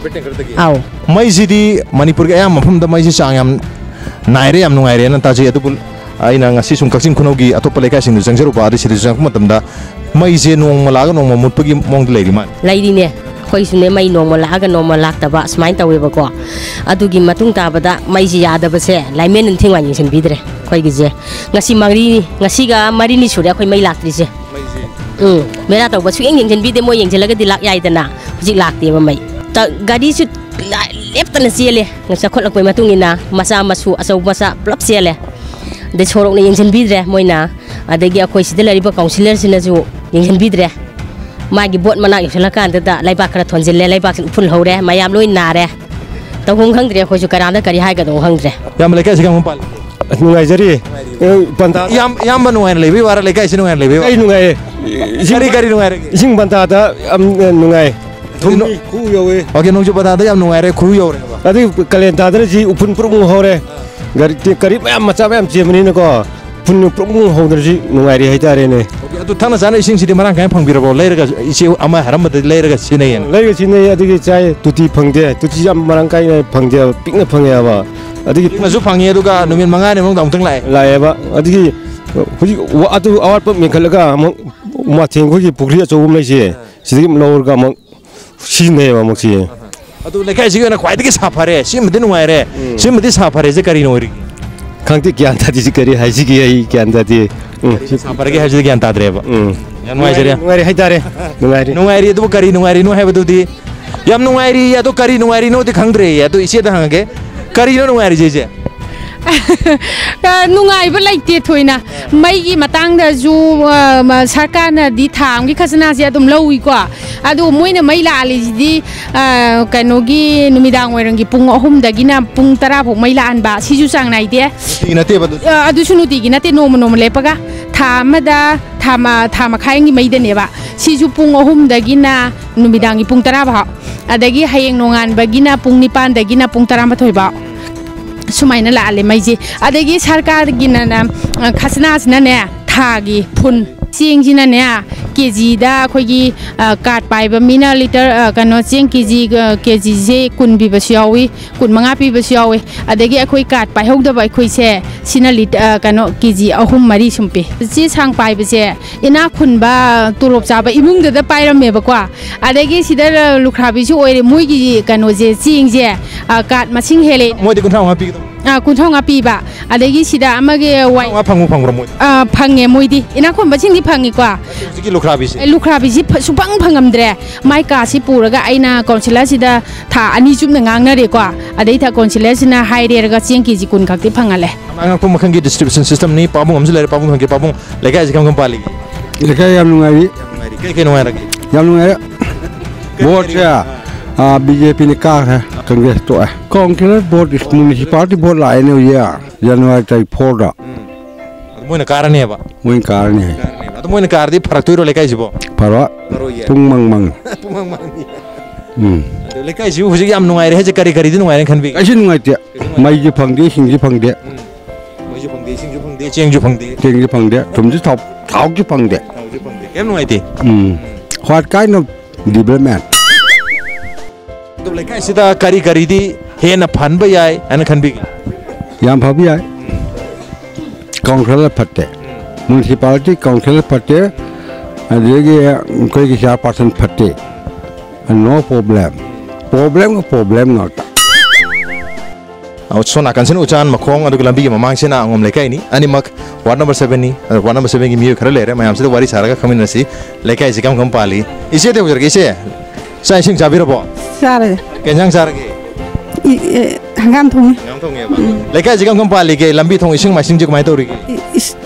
ꯑꯧ꯫ ꯃꯩꯁꯤꯗꯤ ꯃꯅꯤꯄꯨꯔꯒꯤ ꯑꯌꯥꯝꯕ ꯃꯐꯝꯗ ꯃꯩꯁꯤ ꯆꯥꯡ ꯌꯥꯝ ꯅꯥꯏꯔꯦ, ꯌꯥꯝ ꯅꯨꯡꯉꯥꯏꯔꯦꯅ ꯇꯥꯖꯩ꯫ ꯑꯗꯨꯕꯨ ꯑꯩꯅ ꯉꯁꯤ ꯁꯨꯝ ꯀꯛꯆꯤꯡ ꯈꯨꯅꯧꯒꯤ ꯑꯇꯣꯞꯄ ꯂꯩꯀꯥꯏꯁꯤꯡꯗ ꯆꯪꯖꯔꯨꯕ, ꯑꯗꯩ ꯁꯤꯗ ꯆꯪꯉꯛꯄ ꯃꯇꯝꯗ ꯃꯩꯁꯦ ꯅꯣꯡꯃ ꯂꯥꯛꯑꯒ ꯅꯣꯡꯃ ꯃꯨꯠꯄꯒꯤ ꯃꯑꯣꯡꯗ ꯂꯩꯔꯤ ꯃꯥꯜꯂꯦ꯫ ꯂꯩꯔꯤꯅꯦ꯫ ꯑꯩꯈꯣꯏꯁꯨꯅꯦ, ꯃꯩ ꯅꯣꯡꯃ ꯂꯥꯛꯑꯒ ꯅꯣꯡꯃ ꯂꯥꯛꯇꯕ ꯁꯨꯃꯥꯏꯅ ꯇꯧꯋꯦꯕꯀꯣ꯫ ꯑꯗꯨꯒꯤ ꯃꯇꯨꯡ ꯇꯥꯕꯗ ꯃꯩꯁꯤ ꯌꯥꯗꯕꯁꯦ ꯂꯥꯏꯃꯦꯟ ꯅꯤꯡꯊꯤꯡ ꯋꯥꯏ ꯌꯦꯡꯁꯤꯟꯕꯤꯗ꯭ꯔꯦ ꯑꯩꯈꯣꯏꯒꯤꯁꯦ꯫ ꯉꯁꯤ ꯃꯔꯤꯅꯤ, ꯉꯁꯤꯒ ꯃꯔꯤꯅꯤ ꯁꯨꯔꯦ ꯑꯩꯈꯣꯏ ꯃꯩ ꯂꯥꯛꯇ꯭ꯔꯤꯁꯦ꯫ ꯎꯝ, ꯕꯦꯔꯥ ꯇꯧꯕ ꯁꯨꯛꯌꯦꯡ ꯌꯦꯡꯁꯤꯟꯕꯤꯗꯦ꯫ ꯃꯣꯏ ꯌꯦꯡꯁꯤꯜꯂꯒꯗꯤ ꯂꯥꯛ ꯌꯥꯏꯗꯅ, ꯍꯧꯖꯤꯛ ꯂꯥꯛꯇꯦꯕ ꯃꯩ꯫ ꯇ- ꯒꯥꯔꯤꯁꯨ ꯂꯥ- ꯂꯦꯞꯇꯅ ꯆꯦꯜꯂꯦ꯫ ꯆꯥꯎꯈꯠꯂꯛꯄꯒꯤ ꯃꯇꯨꯡ ꯏꯟꯅ ꯃꯆꯥ ꯃꯁꯨ, ꯑꯆꯧ ꯃꯆꯥ ꯄꯨꯂꯞ ꯆꯦꯜꯂꯦ꯫ ꯑꯗꯩ ꯁꯣꯔꯣꯛꯅ ꯌꯦꯡꯁꯤꯟꯕꯤꯗ꯭ꯔꯦ ꯃꯣꯏꯅ, ꯑꯗꯒꯤ ꯑꯩꯈꯣꯏ ꯁꯤꯗ ꯂꯩꯔꯤꯕ ꯀꯥꯎꯟꯁꯤꯂꯔꯁꯤꯅꯁꯨ ꯌꯦꯡꯁꯤꯟꯕꯤꯗ꯭ꯔꯦ꯫ ꯃꯥꯒꯤ ꯕꯣꯠ ꯃꯅꯥꯛ ꯌꯧꯁꯤꯜꯂꯀꯥꯟꯗꯨꯗ ꯂꯩꯕꯥꯛ ꯈꯔ ꯊꯣꯟꯖꯤꯜꯂꯦ, ꯂꯩꯕꯥꯛꯁꯤꯅ ꯎꯐꯨꯜ ꯍꯧꯔꯦ, ꯃꯌꯥꯝ ꯂꯣꯏ ꯅꯥꯔꯦ꯫ ꯇꯧꯐꯝ ꯈꯪꯗ꯭ꯔꯦ ꯑꯩꯈꯣꯏꯁꯨ, ꯀꯅꯥꯗ ꯀꯔꯤ ꯍꯥꯏꯒꯗꯧꯅꯣ ꯈꯪꯗ꯭ꯔꯦ꯫ ꯌꯥꯝ ꯂꯩꯀꯥꯏꯁꯤ ꯀꯌꯥꯃꯨꯛ ꯄꯥꯜꯂꯤ? ꯅꯨꯡꯉꯥꯏꯖꯔꯤ꯫ ꯑꯦ, ꯄꯟꯊꯥ ꯏꯌꯥꯝ- ꯏꯌꯥꯝꯕ ꯅꯨꯡꯉꯥꯏꯅ ꯂꯩꯕꯩ ꯋꯥꯔ, ꯂꯩꯀꯥꯏꯁꯤ ꯅꯨꯡꯉꯥꯏꯅ ꯂꯩꯕꯩ ꯋꯥꯔ? ꯑꯩ ꯅꯨꯡꯉꯥꯏꯌꯦ꯫ ꯏꯁꯤꯡ ꯀꯔꯤ ꯀꯔꯤ ꯅꯨꯡꯉꯥꯏꯔꯒꯦ? ꯏꯁꯤꯡ ꯄꯟꯊꯥꯗ ꯌꯥꯝ ꯅꯨꯡꯉꯥꯏ꯫ ꯊꯨꯝ- ꯈꯨ ꯌꯧꯋꯦ꯫ ꯑꯣꯀꯦ, ꯅꯣꯡꯖꯨ ꯄꯟꯊꯥꯗ ꯌꯥꯝ ꯅꯨꯡꯉꯥꯏꯔꯦ, ꯈꯨꯔꯨ ꯌꯧꯔꯦꯕ꯫ ꯑꯗꯨꯒꯤ ꯀꯥꯂꯦꯟ ꯊꯥꯗꯅ ꯁꯤ ꯎꯐꯨꯟ ꯄꯨꯔꯨꯝ ꯍꯧꯔꯦ꯫ ꯒꯥꯔꯤ ꯒꯥꯔꯤ ꯃꯌꯥꯝ, ꯃꯆꯥ ꯃꯌꯥꯝ ꯆꯦꯟꯕꯅꯤꯅꯀꯣ, ꯎꯐꯨꯟ ꯄꯨꯔꯨꯝ ꯍꯧꯗꯅ ꯁꯤ ꯅꯨꯡꯉꯥꯏꯔꯦ ꯍꯥꯏꯇꯥꯔꯦꯅꯦ꯫ ꯑꯗꯨ ꯊꯛꯅ ꯆꯥꯅ ꯏꯁꯤꯡꯁꯤꯗꯤ ꯃꯔꯥꯡ ꯀꯥꯏꯅ ꯐꯪꯕꯤꯔꯕꯣ? ꯂꯩꯔꯒ, ꯏꯆꯦ ꯑꯃ ꯍꯥꯏꯔꯝꯕꯗꯗꯤ ꯂꯩꯔꯒ ꯁꯤꯖꯤꯟꯅꯩꯌꯦꯅ꯫ ꯂꯩꯔꯒ ꯁꯤꯖꯤꯟꯅꯩ꯫ ꯑꯗꯨꯒꯤ ꯆꯥꯏ, ꯇꯣꯇꯤ ꯐꯪꯗꯦ, ꯇꯣꯇꯤ ꯌꯥꯝ ꯃꯔꯥꯡ ꯀꯥꯏꯅ ꯐꯪꯗꯦꯕ, ꯄꯤꯛꯅ ꯐꯪꯉꯦꯕ꯫ ꯑꯗꯨꯒꯤ ꯄꯤꯛꯅꯁꯨ ꯐꯪꯉꯤ, ꯑꯗꯨꯒ ꯅꯨꯃꯤꯠ ꯃꯉꯥꯅꯤ ꯃꯅꯨꯡꯗ ꯑꯃꯨꯛꯇꯪ ꯂꯥꯛꯑꯦ꯫ ꯂꯥꯛꯑꯦꯕ꯫ ꯑꯗꯨꯒꯤ ꯍꯧꯖꯤꯛ ꯋꯥ-, ꯑꯗꯨ ꯑꯋꯥꯠꯄ ꯃꯦꯟꯈꯠꯂꯒ ꯑꯃꯨꯛ ꯎꯃꯥꯊꯦꯟ ꯑꯩꯈꯣꯏꯒꯤ ꯄꯨꯈ꯭ꯔꯤ ꯑꯆꯧꯕ ꯑꯃ ꯂꯩꯁꯦ, ꯁꯤꯗꯒꯤ ꯑꯃꯨꯛ ꯂꯧꯔꯒ ꯑꯃꯨꯛ ꯁꯤꯖꯤꯟꯅꯩꯌꯦꯕ ꯑꯃꯨꯛꯁꯦ꯫ ꯑꯗꯨ ꯂꯩꯀꯥꯏꯁꯤꯒꯤ ꯑꯣꯏꯅ ꯈ꯭ꯋꯥꯏꯗꯒꯤ ꯁꯥꯐꯔꯦ, ꯁꯤꯃꯗꯤ ꯅꯨꯡꯉꯥꯏꯔꯦ, ꯎꯝ꯫ ꯁꯤꯃꯗꯤ ꯁꯥꯐꯔꯦꯁꯦ ꯀꯔꯤꯅꯣ ꯑꯣꯏꯔꯤꯒꯦ? ꯈꯪꯗꯦ, ꯒ꯭ꯌꯥꯟ ꯇꯥꯗꯦ, ꯁꯤ ꯀꯔꯤ ꯍꯥꯏꯁꯤꯒꯦ, ꯑꯩ ꯒ꯭ꯌꯥꯟ ꯇꯥꯗꯦ꯫ ꯎꯝ꯫ ꯁꯥꯐꯔꯒꯦ ꯍꯥꯏꯕꯁꯤꯗꯤ ꯒ꯭ꯌꯥꯟ ꯇꯥꯗ꯭ꯔꯦꯕ꯫ ꯎꯝ꯫ ꯌꯥꯝ ꯅꯨꯡꯉꯥꯏꯖꯔꯦ꯫ ꯅꯨꯡꯉꯥꯏꯔꯦ ꯍꯥꯏꯇꯥꯔꯦ꯫ ꯅꯨꯡꯉꯥꯏꯔꯦ꯫ ꯅꯨꯡꯉꯥꯏꯔꯤ ꯑꯗꯨꯕꯨ ꯀꯔꯤ ꯅꯨꯡꯉꯥꯏꯔꯤꯅꯣ ꯍꯥꯏꯕꯗꯨꯗꯤ, ꯌꯥꯝ ꯅꯨꯡꯉꯥꯏꯔꯤ ꯑꯗꯣ ꯀꯔꯤ ꯅꯨꯡꯉꯥꯏꯔꯤꯅꯣꯗꯤ ꯈꯪꯗ꯭ꯔꯦ꯫ ꯑꯗꯨ ꯏꯆꯦꯗ ꯍꯪꯉꯒꯦ, ꯀꯔꯤꯅꯣ ꯅꯨꯡꯉꯥꯏꯔꯤꯁꯦ ꯏꯆꯦ? ꯑ, ꯅꯨꯡꯉꯥꯏꯕ ꯂꯩꯇꯦ ꯊꯣꯏꯅ꯫ ꯃꯩꯒꯤ ꯃꯇꯥꯡꯗꯁꯨ, ꯑ, ꯃ-, ꯁꯔꯀꯥꯔꯅꯗꯤ ꯊꯥ ꯑꯃꯒꯤ ꯈꯖꯅꯥꯁꯦ ꯑꯗꯨꯝ ꯂꯧꯏꯀꯣ꯫ ꯑꯗꯨ ꯃꯣꯏꯅ ꯃꯩ ꯂꯥꯛꯍꯜꯂꯤꯁꯤꯗꯤ, ꯑ, ꯀꯩꯅꯣꯒꯤ ꯅꯨꯃꯤꯗꯥꯡ ꯋꯥꯏꯔꯝꯒꯤ ꯄꯨꯡ ꯑꯍꯨꯝꯗꯒꯤꯅ ꯄꯨꯡ ꯇꯔꯥ ꯐꯥꯎ ꯃꯩ ꯂꯥꯛꯍꯟꯕ, ꯁꯤꯁꯨ ꯆꯥꯡ ꯅꯥꯏꯗꯦ꯫ ꯅꯨꯡꯇꯤꯒꯤ ꯅꯠꯇꯦꯕ ꯑꯗꯨ? ꯑ, ꯑꯗꯨꯁꯨ ꯅꯨꯡꯇꯤꯒꯤ ꯅꯠꯇꯦ, ꯅꯣꯡꯃ ꯅꯣꯡꯃ ꯂꯦꯞꯄꯒ ꯊꯥ ꯑꯃꯗ ꯊꯥ ꯃ-, ꯊꯥ ꯃꯈꯥꯏꯒꯤ ꯃꯩꯗꯅꯦꯕ꯫ ꯁꯤꯁꯨ ꯄꯨꯡ ꯑꯍꯨꯝꯗꯒꯤꯅ ꯅꯨꯃꯤꯗꯥꯡꯒꯤ ꯄꯨꯡ ꯇꯔꯥ ꯐꯥꯎ, ꯑꯗꯒꯤ ꯍꯌꯦꯡ ꯅꯣꯡꯉꯥꯟꯕꯒꯤꯅ ꯄꯨꯡ ꯅꯤꯄꯥꯟꯗꯒꯤꯅ ꯄꯨꯡ ꯇꯔꯥꯃꯥꯊꯣꯏ ꯐꯥꯎ꯫ ꯁꯨꯃꯥꯏꯅ ꯂꯥꯛꯍꯜꯂꯦ ꯃꯩꯁꯦ꯫ ꯑꯗꯒꯤ ꯁꯔꯀꯥꯔꯒꯤꯅꯅꯦ, ꯑ, ꯈꯖꯅꯥꯁꯤꯅꯅꯦ, ꯊꯥꯒꯤ ꯐꯨꯟ, ꯆꯦꯡꯁꯤꯅꯅꯦ, ꯀꯦꯖꯤꯗ ꯑꯩꯈꯣꯏꯒꯤ, ꯑ, ꯀꯥꯔꯠ ꯄꯥꯏꯕ ꯃꯤꯅ ꯂꯤꯇꯔ, ꯑ, ꯀꯩꯅꯣ, ꯆꯦꯡ ꯀꯦꯖꯤ, ꯑ, ꯀꯦꯖꯤꯁꯦ ꯀꯨꯟ ꯄꯤꯕꯁꯨ ꯌꯥꯎꯏ, ꯀꯨꯟꯃꯉꯥ ꯄꯤꯕꯁꯨ ꯌꯥꯎꯏ꯫ ꯑꯗꯒꯤ ꯑꯩꯈꯣꯏ ꯀꯥꯔꯠ ꯄꯥꯏꯍꯧꯗꯕ ꯑꯩꯈꯣꯏꯁꯦ, ꯁꯤꯅ ꯂꯤꯇ-, ꯑ, ꯀꯩꯅꯣ, ꯀꯦꯖꯤ ꯑꯍꯨꯝ ꯃꯔꯤ ꯁꯨꯝ ꯄꯤ꯫ ꯆꯦ ꯁꯥꯡ ꯄꯥꯏꯕꯁꯦ ꯏꯅꯥꯛ ꯈꯨꯟꯕ, ꯇꯣꯂꯣꯞ ꯆꯥꯕ ꯏꯃꯨꯡꯗꯨꯗ ꯄꯥꯏꯔꯝꯃꯦꯕꯀꯣ꯫ ꯑꯗꯒꯤ ꯁꯤꯗ ꯂꯨꯈ꯭ꯔꯥꯕꯤꯁꯨ ꯑꯣꯏꯔꯦ, ꯃꯣꯏꯒꯤ ꯀꯩꯅꯣꯁꯦ, ꯆꯦꯡꯁꯦ, ꯑ, ꯀꯥꯔꯠ ꯃꯁꯤꯡ ꯍꯦꯜꯂꯦ꯫ ꯃꯣꯏꯗꯤ ꯀꯨꯟꯊ꯭ꯔꯥ ꯃꯉꯥ ꯄꯤꯒꯗꯕ꯫ ꯑ, ꯀꯨꯟꯊ꯭ꯔꯥ ꯃꯉꯥ ꯄꯤꯕ꯫ ꯑꯗꯒꯤ ꯁꯤꯗ ꯑꯃꯒꯤ ꯋꯥꯏ-, ꯀꯨꯟꯊ꯭ꯔꯥ ꯃꯉꯥ ꯐꯪꯕ ꯐꯪꯕ꯭ꯔꯣ ꯃꯣꯏ? ꯑ, ꯐꯪꯉꯦ ꯃꯣꯏꯗꯤ꯫ ꯏꯅꯥꯛ ꯈꯨꯟꯕꯁꯤꯡꯗꯤ ꯐꯪꯉꯤꯀꯣ꯫ ꯍꯧꯖꯤꯛꯀꯤ ꯂꯨꯈ꯭ꯔꯥꯕꯤꯁꯦ? ꯑꯦ, ꯂꯨꯈ꯭ꯔꯥꯕꯤꯁꯤ ꯐ-, ꯁꯨꯐꯪ ꯐꯪꯉꯝꯗ꯭ꯔꯦ꯫ ꯃꯥꯏ ꯀꯥꯔꯠꯁꯤ ꯄꯨꯔꯒ ꯑꯩꯅ ꯀꯥꯎꯟꯁꯤꯂꯔꯁꯤꯗ ꯊꯥ ꯑꯅꯤ ꯆꯨꯞꯅ ꯉꯥꯡꯅꯔꯦꯀꯣ꯫ ꯑꯗꯩ ꯊꯥ ꯀꯥꯎꯟꯁꯤꯂꯔꯁꯤꯅ ꯍꯥꯏꯔꯦꯔꯒ ꯆꯦꯡ ꯀꯦꯖꯤ ꯀꯨꯟ ꯈꯛꯇꯤ ꯐꯪꯍꯜꯂꯦ꯫ ꯑꯉꯛꯄ ꯃꯈꯜꯒꯤ distribution system ꯅꯤ꯫ ꯄꯥꯕꯨꯡ ꯑꯃꯁꯨ ꯂꯩꯔꯦ, ꯄꯥꯕꯨꯡ ꯍꯪꯒꯦ꯫ ꯄꯥꯕꯨꯡ, ꯂꯩꯀꯥꯏꯁꯤ ꯀꯔꯝ ꯀꯔꯝ ꯄꯥꯜꯂꯤꯒꯦ? ꯂꯩꯀꯥꯏ ꯌꯥꯝ ꯅꯨꯡꯉꯥꯏꯔꯤ꯫ ꯌꯥꯝ ꯅꯨꯡꯉꯥꯏꯔꯤ꯫ ꯀꯩ ꯀꯩ ꯅꯨꯡꯉꯥꯏꯔꯒꯦ? ꯌꯥꯝ ꯅꯨꯡꯉꯥꯏꯔꯦ꯫ ꯀꯔꯤ ꯚꯣꯠꯁꯦ, ꯀꯔꯤ? ꯑꯥ, ꯕꯤ ꯖꯦ ꯄꯤꯅ ꯀꯥꯈ꯭ꯔꯦ, ꯀꯪꯒ꯭ꯔꯦꯁ ꯇꯣꯛꯑꯦ꯫ ꯀꯥꯎꯟꯁꯤꯂꯔ ꯚꯣꯠ, ꯃ꯭ꯌꯨꯅꯤꯁꯤꯄꯥꯂꯤꯇꯤ ꯚꯣꯠ ꯂꯥꯛꯑꯦꯅꯦ ꯍꯧꯖꯤꯛ, ꯖꯅꯋꯥꯔꯤ ꯇꯥꯔꯤꯛ ꯐꯣꯔꯗ꯫ ꯎꯝ꯫ ꯑꯗꯨ ꯃꯣꯏꯅ ꯀꯥꯔꯅꯦꯕ? ꯃꯣꯏꯅ ꯀꯥꯔꯅꯤ ꯍꯥꯏ꯫ ꯀꯥꯔꯅꯦꯕ꯫ ꯑꯗꯨ ꯃꯣꯏꯅ ꯀꯥꯔꯗꯤ ꯐꯔꯛꯇꯣꯏꯔꯣ ꯂꯩꯀꯥꯏꯁꯤꯕꯣ? ꯐꯔꯣꯏ꯫ ꯐꯔꯣꯏꯌꯦ꯫ ꯄꯨꯡ ꯃꯪ ꯃꯪ꯫ ꯄꯨꯡ ꯃꯪ ꯃꯪꯅꯤ꯫ ꯎꯝ꯫ ꯑꯗꯨ ꯂꯩꯀꯥꯏꯁꯤꯕꯨ ꯍꯧꯖꯤꯛ ꯌꯥꯝ ꯅꯨꯡꯉꯥꯏꯔꯦ ꯍꯥꯏꯁꯦ ꯀꯔꯤ ꯀꯔꯤꯗꯤ ꯅꯨꯡꯉꯥꯏꯔꯦꯅ ꯈꯟꯕꯤꯒꯦ? ꯀꯩꯁꯨ ꯅꯨꯡꯉꯥꯏꯇꯦ꯫ ꯀꯩꯁꯨ ꯅꯨꯡꯉꯥꯏꯇꯦ꯫ ꯃꯩꯁꯨ ꯐꯪꯗꯦ, ꯏꯁꯤꯡꯁꯨ ꯐꯪꯗꯦ꯫ ꯎꯝ꯫ ꯃꯩꯁꯨ ꯐꯪꯗꯦ, ꯏꯁꯤꯡꯁꯨ ꯐꯪꯗꯦ, ꯆꯦꯡꯁꯨ ꯐꯪꯗꯦ꯫ ꯆꯦꯡꯁꯨ ꯐꯪꯗꯦ, ꯊꯨꯝꯁꯨ ꯊꯥꯎ ꯊꯥꯎꯁꯨ ꯐꯪꯗꯦ꯫ ꯍꯧꯖꯤꯛ ꯐꯪꯗꯦ, ꯀꯩꯝ ꯅꯨꯡꯉꯥꯏꯇꯦ꯫ ꯎꯝ, what kind of development? ꯑꯗꯨ ꯂꯩꯀꯥꯏꯁꯤꯗ ꯀꯔꯤ ꯀꯔꯤꯗꯤ ꯍꯦꯟꯅ ꯐꯍꯟꯕ ꯌꯥꯏ ꯍꯥꯏꯅ ꯈꯟꯕꯤꯒꯦ? ꯌꯥꯝ ꯐꯕ ꯌꯥꯏ꯫ ꯀꯥꯎꯟꯁꯤꯂꯔ ꯐꯠꯇꯦ, ꯃ꯭ꯌꯨꯅꯤꯁꯤꯄꯥꯂꯤꯇꯤ ꯀꯥꯎꯟꯁꯤꯂꯔ ꯐꯠꯇꯦ, ꯑꯗꯨꯗꯒꯤ ꯑꯩꯈꯣꯏꯒꯤ ꯆꯤꯌꯥꯔ ꯄꯥꯔꯁꯟ ꯐꯠꯇꯦ, no problem, ꯄ꯭ꯔꯣꯕ꯭ꯂꯦꯝꯒ ꯄ꯭ꯔꯣꯕ꯭ꯂꯦꯝ ꯉꯥꯛꯇ꯫ ꯑ, ꯁꯣꯝ ꯅꯥꯀꯟꯁꯤꯅ ꯎꯆꯥꯟ ꯃꯈꯣꯡ, ꯑꯗꯨꯒ ꯂꯝꯕꯤꯒꯤ ꯃꯃꯥꯡꯁꯤꯅ ꯑꯉꯣꯝ ꯂꯩꯀꯥꯏꯅꯤ꯫ ꯑꯅꯤꯃꯛ ꯋꯥꯔꯗ ꯅꯝꯕꯔ ꯁꯕꯦꯟꯅꯤ꯫ ꯑꯗ ꯋꯥꯔꯗ ꯅꯝꯕꯔ ꯁꯕꯦꯟꯒꯤ ꯃꯤꯑꯣꯏ ꯈꯔ ꯂꯩꯔꯦ, ꯃꯌꯥꯝꯁꯤꯗ ꯋꯥꯔꯤ ꯁꯥꯔꯒ ꯈꯪꯃꯤꯟꯅꯁꯤ꯫ ꯂꯩꯀꯥꯏꯁꯤ ꯀꯔꯝ ꯀꯔꯝ ꯄꯥꯜꯂꯤ? ꯏꯆꯦꯗꯤ ꯍꯧꯖꯔꯒꯦ꯫ ꯏꯆꯦ, ꯆꯥꯛ ꯏꯁꯤꯡ ꯆꯥꯕꯤꯔꯕꯣ? ꯆꯥꯔꯦ꯫ ꯀꯩ ꯏꯟꯖꯥꯡ ꯆꯥꯔꯒꯦ? ꯏ- ꯑꯦ, ꯍꯪꯒꯥꯝ ꯊꯣꯡꯉꯦ꯫ ꯍꯪꯒꯥꯝ ꯊꯣꯡꯉꯦꯕ꯫ ꯂꯩꯀꯥꯏꯁꯤ ꯀꯔꯝ ꯀꯔꯝ ꯄꯥꯜꯂꯤꯒꯦ? ꯂꯝꯕꯤ ꯊꯣꯡ, ꯏꯁꯤꯡ ꯃꯥꯏꯁꯤꯡꯁꯤ ꯀꯃꯥꯏꯅ ꯇꯧꯔꯤꯒꯦ? ꯏ- ꯏꯁ,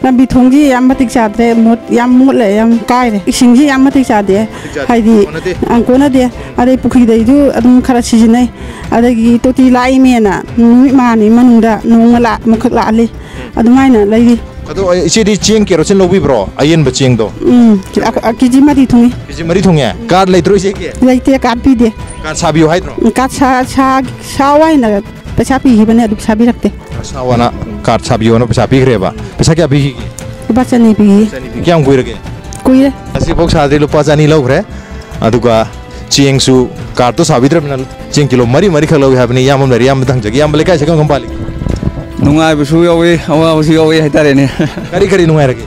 ꯂꯝꯕꯤ ꯊꯣꯡꯁꯤ ꯌꯥꯝ ꯃꯇꯤꯛ ꯆꯥꯗ꯭ꯔꯦ, ꯃꯣꯠ ꯌꯥꯝ ꯃꯣꯠꯂꯦ, ꯌꯥꯝ ꯀꯥꯏꯔꯦ꯫ ꯏꯁꯤꯡꯁꯤ ꯌꯥꯝ ꯃꯇꯤꯛ ꯆꯥꯗꯦ꯫ ꯆꯥꯗꯦ꯫ ꯍꯥꯏꯗꯤ ꯀꯣꯟꯅꯗꯦ꯫ ꯑ, ꯀꯣꯟꯅꯗꯦ꯫ ꯑꯗꯩ ꯄꯨꯈ꯭ꯔꯤꯗꯩꯁꯨ ꯑꯗꯨꯝ ꯈꯔ ꯁꯤꯖꯤꯟꯅꯩ꯫ ꯑꯗꯒꯤ ꯇꯣꯇꯤ ꯂꯥꯛꯏꯃꯦꯅ ꯅꯨꯃꯤꯠ ꯃꯉꯥꯅꯤ ꯃꯅꯨꯡꯗ ꯅꯣꯡꯃ ꯂꯥꯛ ꯑꯃꯈꯛ ꯂꯥꯛꯍꯜꯂꯤ꯫ ꯑꯗꯨꯃꯥꯏꯅ ꯂꯩꯔꯤ꯫ ꯑꯗꯣ, ꯑ, ꯏꯆꯦꯗꯤ ꯆꯦꯡ ꯀꯦꯔꯣꯁꯤꯟ ꯂꯧꯕꯤꯕ꯭ꯔꯣ? ꯑꯌꯦꯟꯕ ꯆꯦꯡꯗꯣ? ꯎꯝ, ꯑ- ꯑ- ꯀꯦ ꯖꯤ ꯃꯔꯤ ꯊꯨꯡꯉꯤ꯫ ꯀꯦ ꯖꯤ ꯃꯔꯤ ꯊꯣꯡꯉꯦ? ꯀꯥꯔꯗ ꯂꯩꯇ꯭ꯔꯣ ꯏꯆꯦꯒꯤ? ꯂꯩꯇꯦ, ꯀꯥꯔꯗ ꯄꯤꯗꯦ꯫ ꯀꯥꯔꯗ ꯁꯥꯕꯤꯌꯨ ꯍꯥꯏꯗ꯭ꯔꯣ? ꯀꯥꯔꯗ ꯁꯥ- ꯁꯥ- ꯁꯥꯎ ꯍꯥꯏꯅ ꯄꯩꯁꯥ ꯄꯤꯈꯤꯕꯅꯦ, ꯑꯗꯨ ꯄꯩꯁꯥ ꯄꯤꯔꯛꯇꯦ꯫ ꯁꯥꯋꯥꯅ ꯀꯥꯔꯗ ꯁꯥꯕꯤꯌꯣꯅ ꯄꯩꯁꯥ ꯄꯤꯈ꯭ꯔꯦꯕ꯫ ꯄꯩꯁꯥ ꯀꯌꯥ ꯄꯤꯈꯤꯒꯦ? ꯂꯨꯄꯥ ꯆꯅꯤ ꯄꯤꯈꯤ꯫ ꯀꯌꯥꯝ ꯀꯨꯏꯔꯒꯦ? ꯀꯨꯏꯔꯦ꯫ ꯉꯁꯤꯐꯥꯎ ꯁꯥꯗ꯭ꯔꯤ, ꯂꯨꯄꯥ ꯆꯅꯤ ꯂꯧꯈ꯭ꯔꯦ꯫ ꯑꯗꯨꯒ ꯆꯦꯡꯁꯨ ꯀꯥꯔꯗꯇꯣ ꯁꯥꯕꯤꯗ꯭ꯔꯕꯅꯤꯅ ꯆꯦꯡ ꯀꯤꯂꯣ ꯃꯔꯤ ꯃꯔꯤꯈꯛ ꯂꯧꯏ ꯍꯥꯏꯕꯅꯤ꯫ ꯏꯌꯥꯝꯕ ꯑꯃ ꯂꯩꯔꯦ, ꯏꯌꯥꯝꯕꯗ ꯍꯪꯖꯒꯦ꯫ ꯏꯌꯥꯝꯕ, ꯂꯩꯀꯥꯏꯁꯦ ꯀꯔꯝ ꯀꯔꯝ ꯄꯥꯜꯂꯤ? ꯅꯨꯡꯉꯥꯏꯕꯁꯨ ꯌꯥꯎꯋꯤ, ꯑꯋꯥꯕꯁꯨ ꯌꯥꯎꯋꯤ ꯍꯥꯏꯇꯥꯔꯦꯅꯦ꯫ ꯀꯔꯤ ꯀꯔꯤ ꯅꯨꯡꯉꯥꯏꯔꯒꯦ?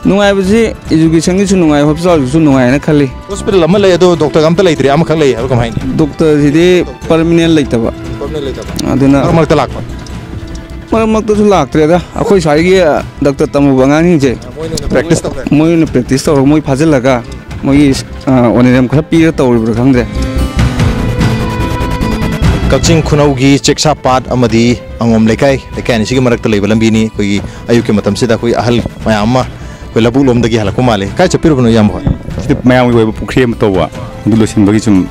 ꯅꯨꯡꯉꯥꯏꯕꯁꯤ educationꯒꯤꯁꯨ ꯅꯨꯡꯉꯥꯏ, hospitalꯒꯤꯁꯨ ꯅꯨꯡꯉꯥꯏꯅ ꯈꯜꯂꯤ꯫ Hospital ꯑꯃ ꯂꯩ, ꯑꯗꯣ ꯗꯣꯛꯇꯔ ꯑꯝꯇ ꯂꯩꯇ꯭ꯔꯦ, ꯑꯃꯈꯛ ꯂꯩ ꯍꯥꯏꯕ ꯀꯃꯥꯏꯅ? ꯗꯣꯛꯇꯔꯁꯤꯗꯤ permanent ꯂꯩꯇꯕ, ꯑꯗꯨꯅ ꯃꯔꯛ ꯃꯔꯛꯇ ꯂꯥꯛꯄ? ꯃꯔꯛ ꯃꯔꯛꯇꯁꯨ ꯂꯥꯛꯇ꯭ꯔꯦꯗ꯫ ꯑꯩꯈꯣꯏ ꯁ꯭ꯋꯥꯏꯒꯤ ꯗꯥꯛꯇꯔ ꯇꯝꯃꯨꯕ ꯑꯉꯥꯡꯁꯤꯡꯁꯦ ꯃꯣꯏꯅ ꯑꯣꯏꯅ practice ꯇꯧꯔꯦ꯫ ꯃꯣꯏ ꯑꯣꯏꯅ practice ꯇꯧꯔꯒ ꯃꯣꯏ ꯐꯥꯖꯤꯜꯂꯒ ꯃꯣꯏꯒꯤ ꯑꯣꯅꯔꯦꯝ ꯈꯔ ꯄꯤꯔ ꯇꯧꯔꯤꯕ꯭ꯔꯥ ꯈꯪꯗ꯭ꯔꯦ꯫ ꯀꯛꯆꯤꯡ ꯈꯨꯅꯧꯒꯤ ꯆꯦꯛꯁꯥ ꯄꯥꯠ ꯑꯃꯗꯤ ꯑꯉꯣꯝ ꯂꯩꯀꯥꯏ, ꯂꯩꯀꯥꯏ ꯑꯅꯤꯁꯤꯒꯤ ꯃꯔꯛꯇ ꯂꯩꯕ ꯂꯝꯕꯤꯅꯤ꯫ ꯑꯩꯈꯣꯏꯒꯤ ꯑꯌꯨꯛꯀꯤ ꯃꯇꯝꯁꯤꯗ ꯑꯩꯈꯣꯏ ꯑꯍꯜ ꯃꯌꯥꯝ ꯑꯃ ꯑꯩꯈꯣꯏ ꯂꯧꯕꯨꯛ ꯂꯣꯝꯗꯒꯤ ꯍꯜꯂꯛꯄ ꯃꯥꯜꯂꯤ꯫ ꯀꯥꯏ ꯆꯠꯄꯤꯔꯨꯕꯅꯣ, ꯏꯌꯥꯝꯕ ꯍꯣꯏ? ꯁꯤꯗ ꯃꯌꯥꯝꯒꯤ ꯑꯣꯏꯕ ꯄꯨꯈ꯭ꯔꯤ ꯑꯃ ꯇꯧꯕ, ꯑꯗꯨ ꯂꯣꯏꯁꯤꯟꯕꯒꯤ ꯁꯨꯝ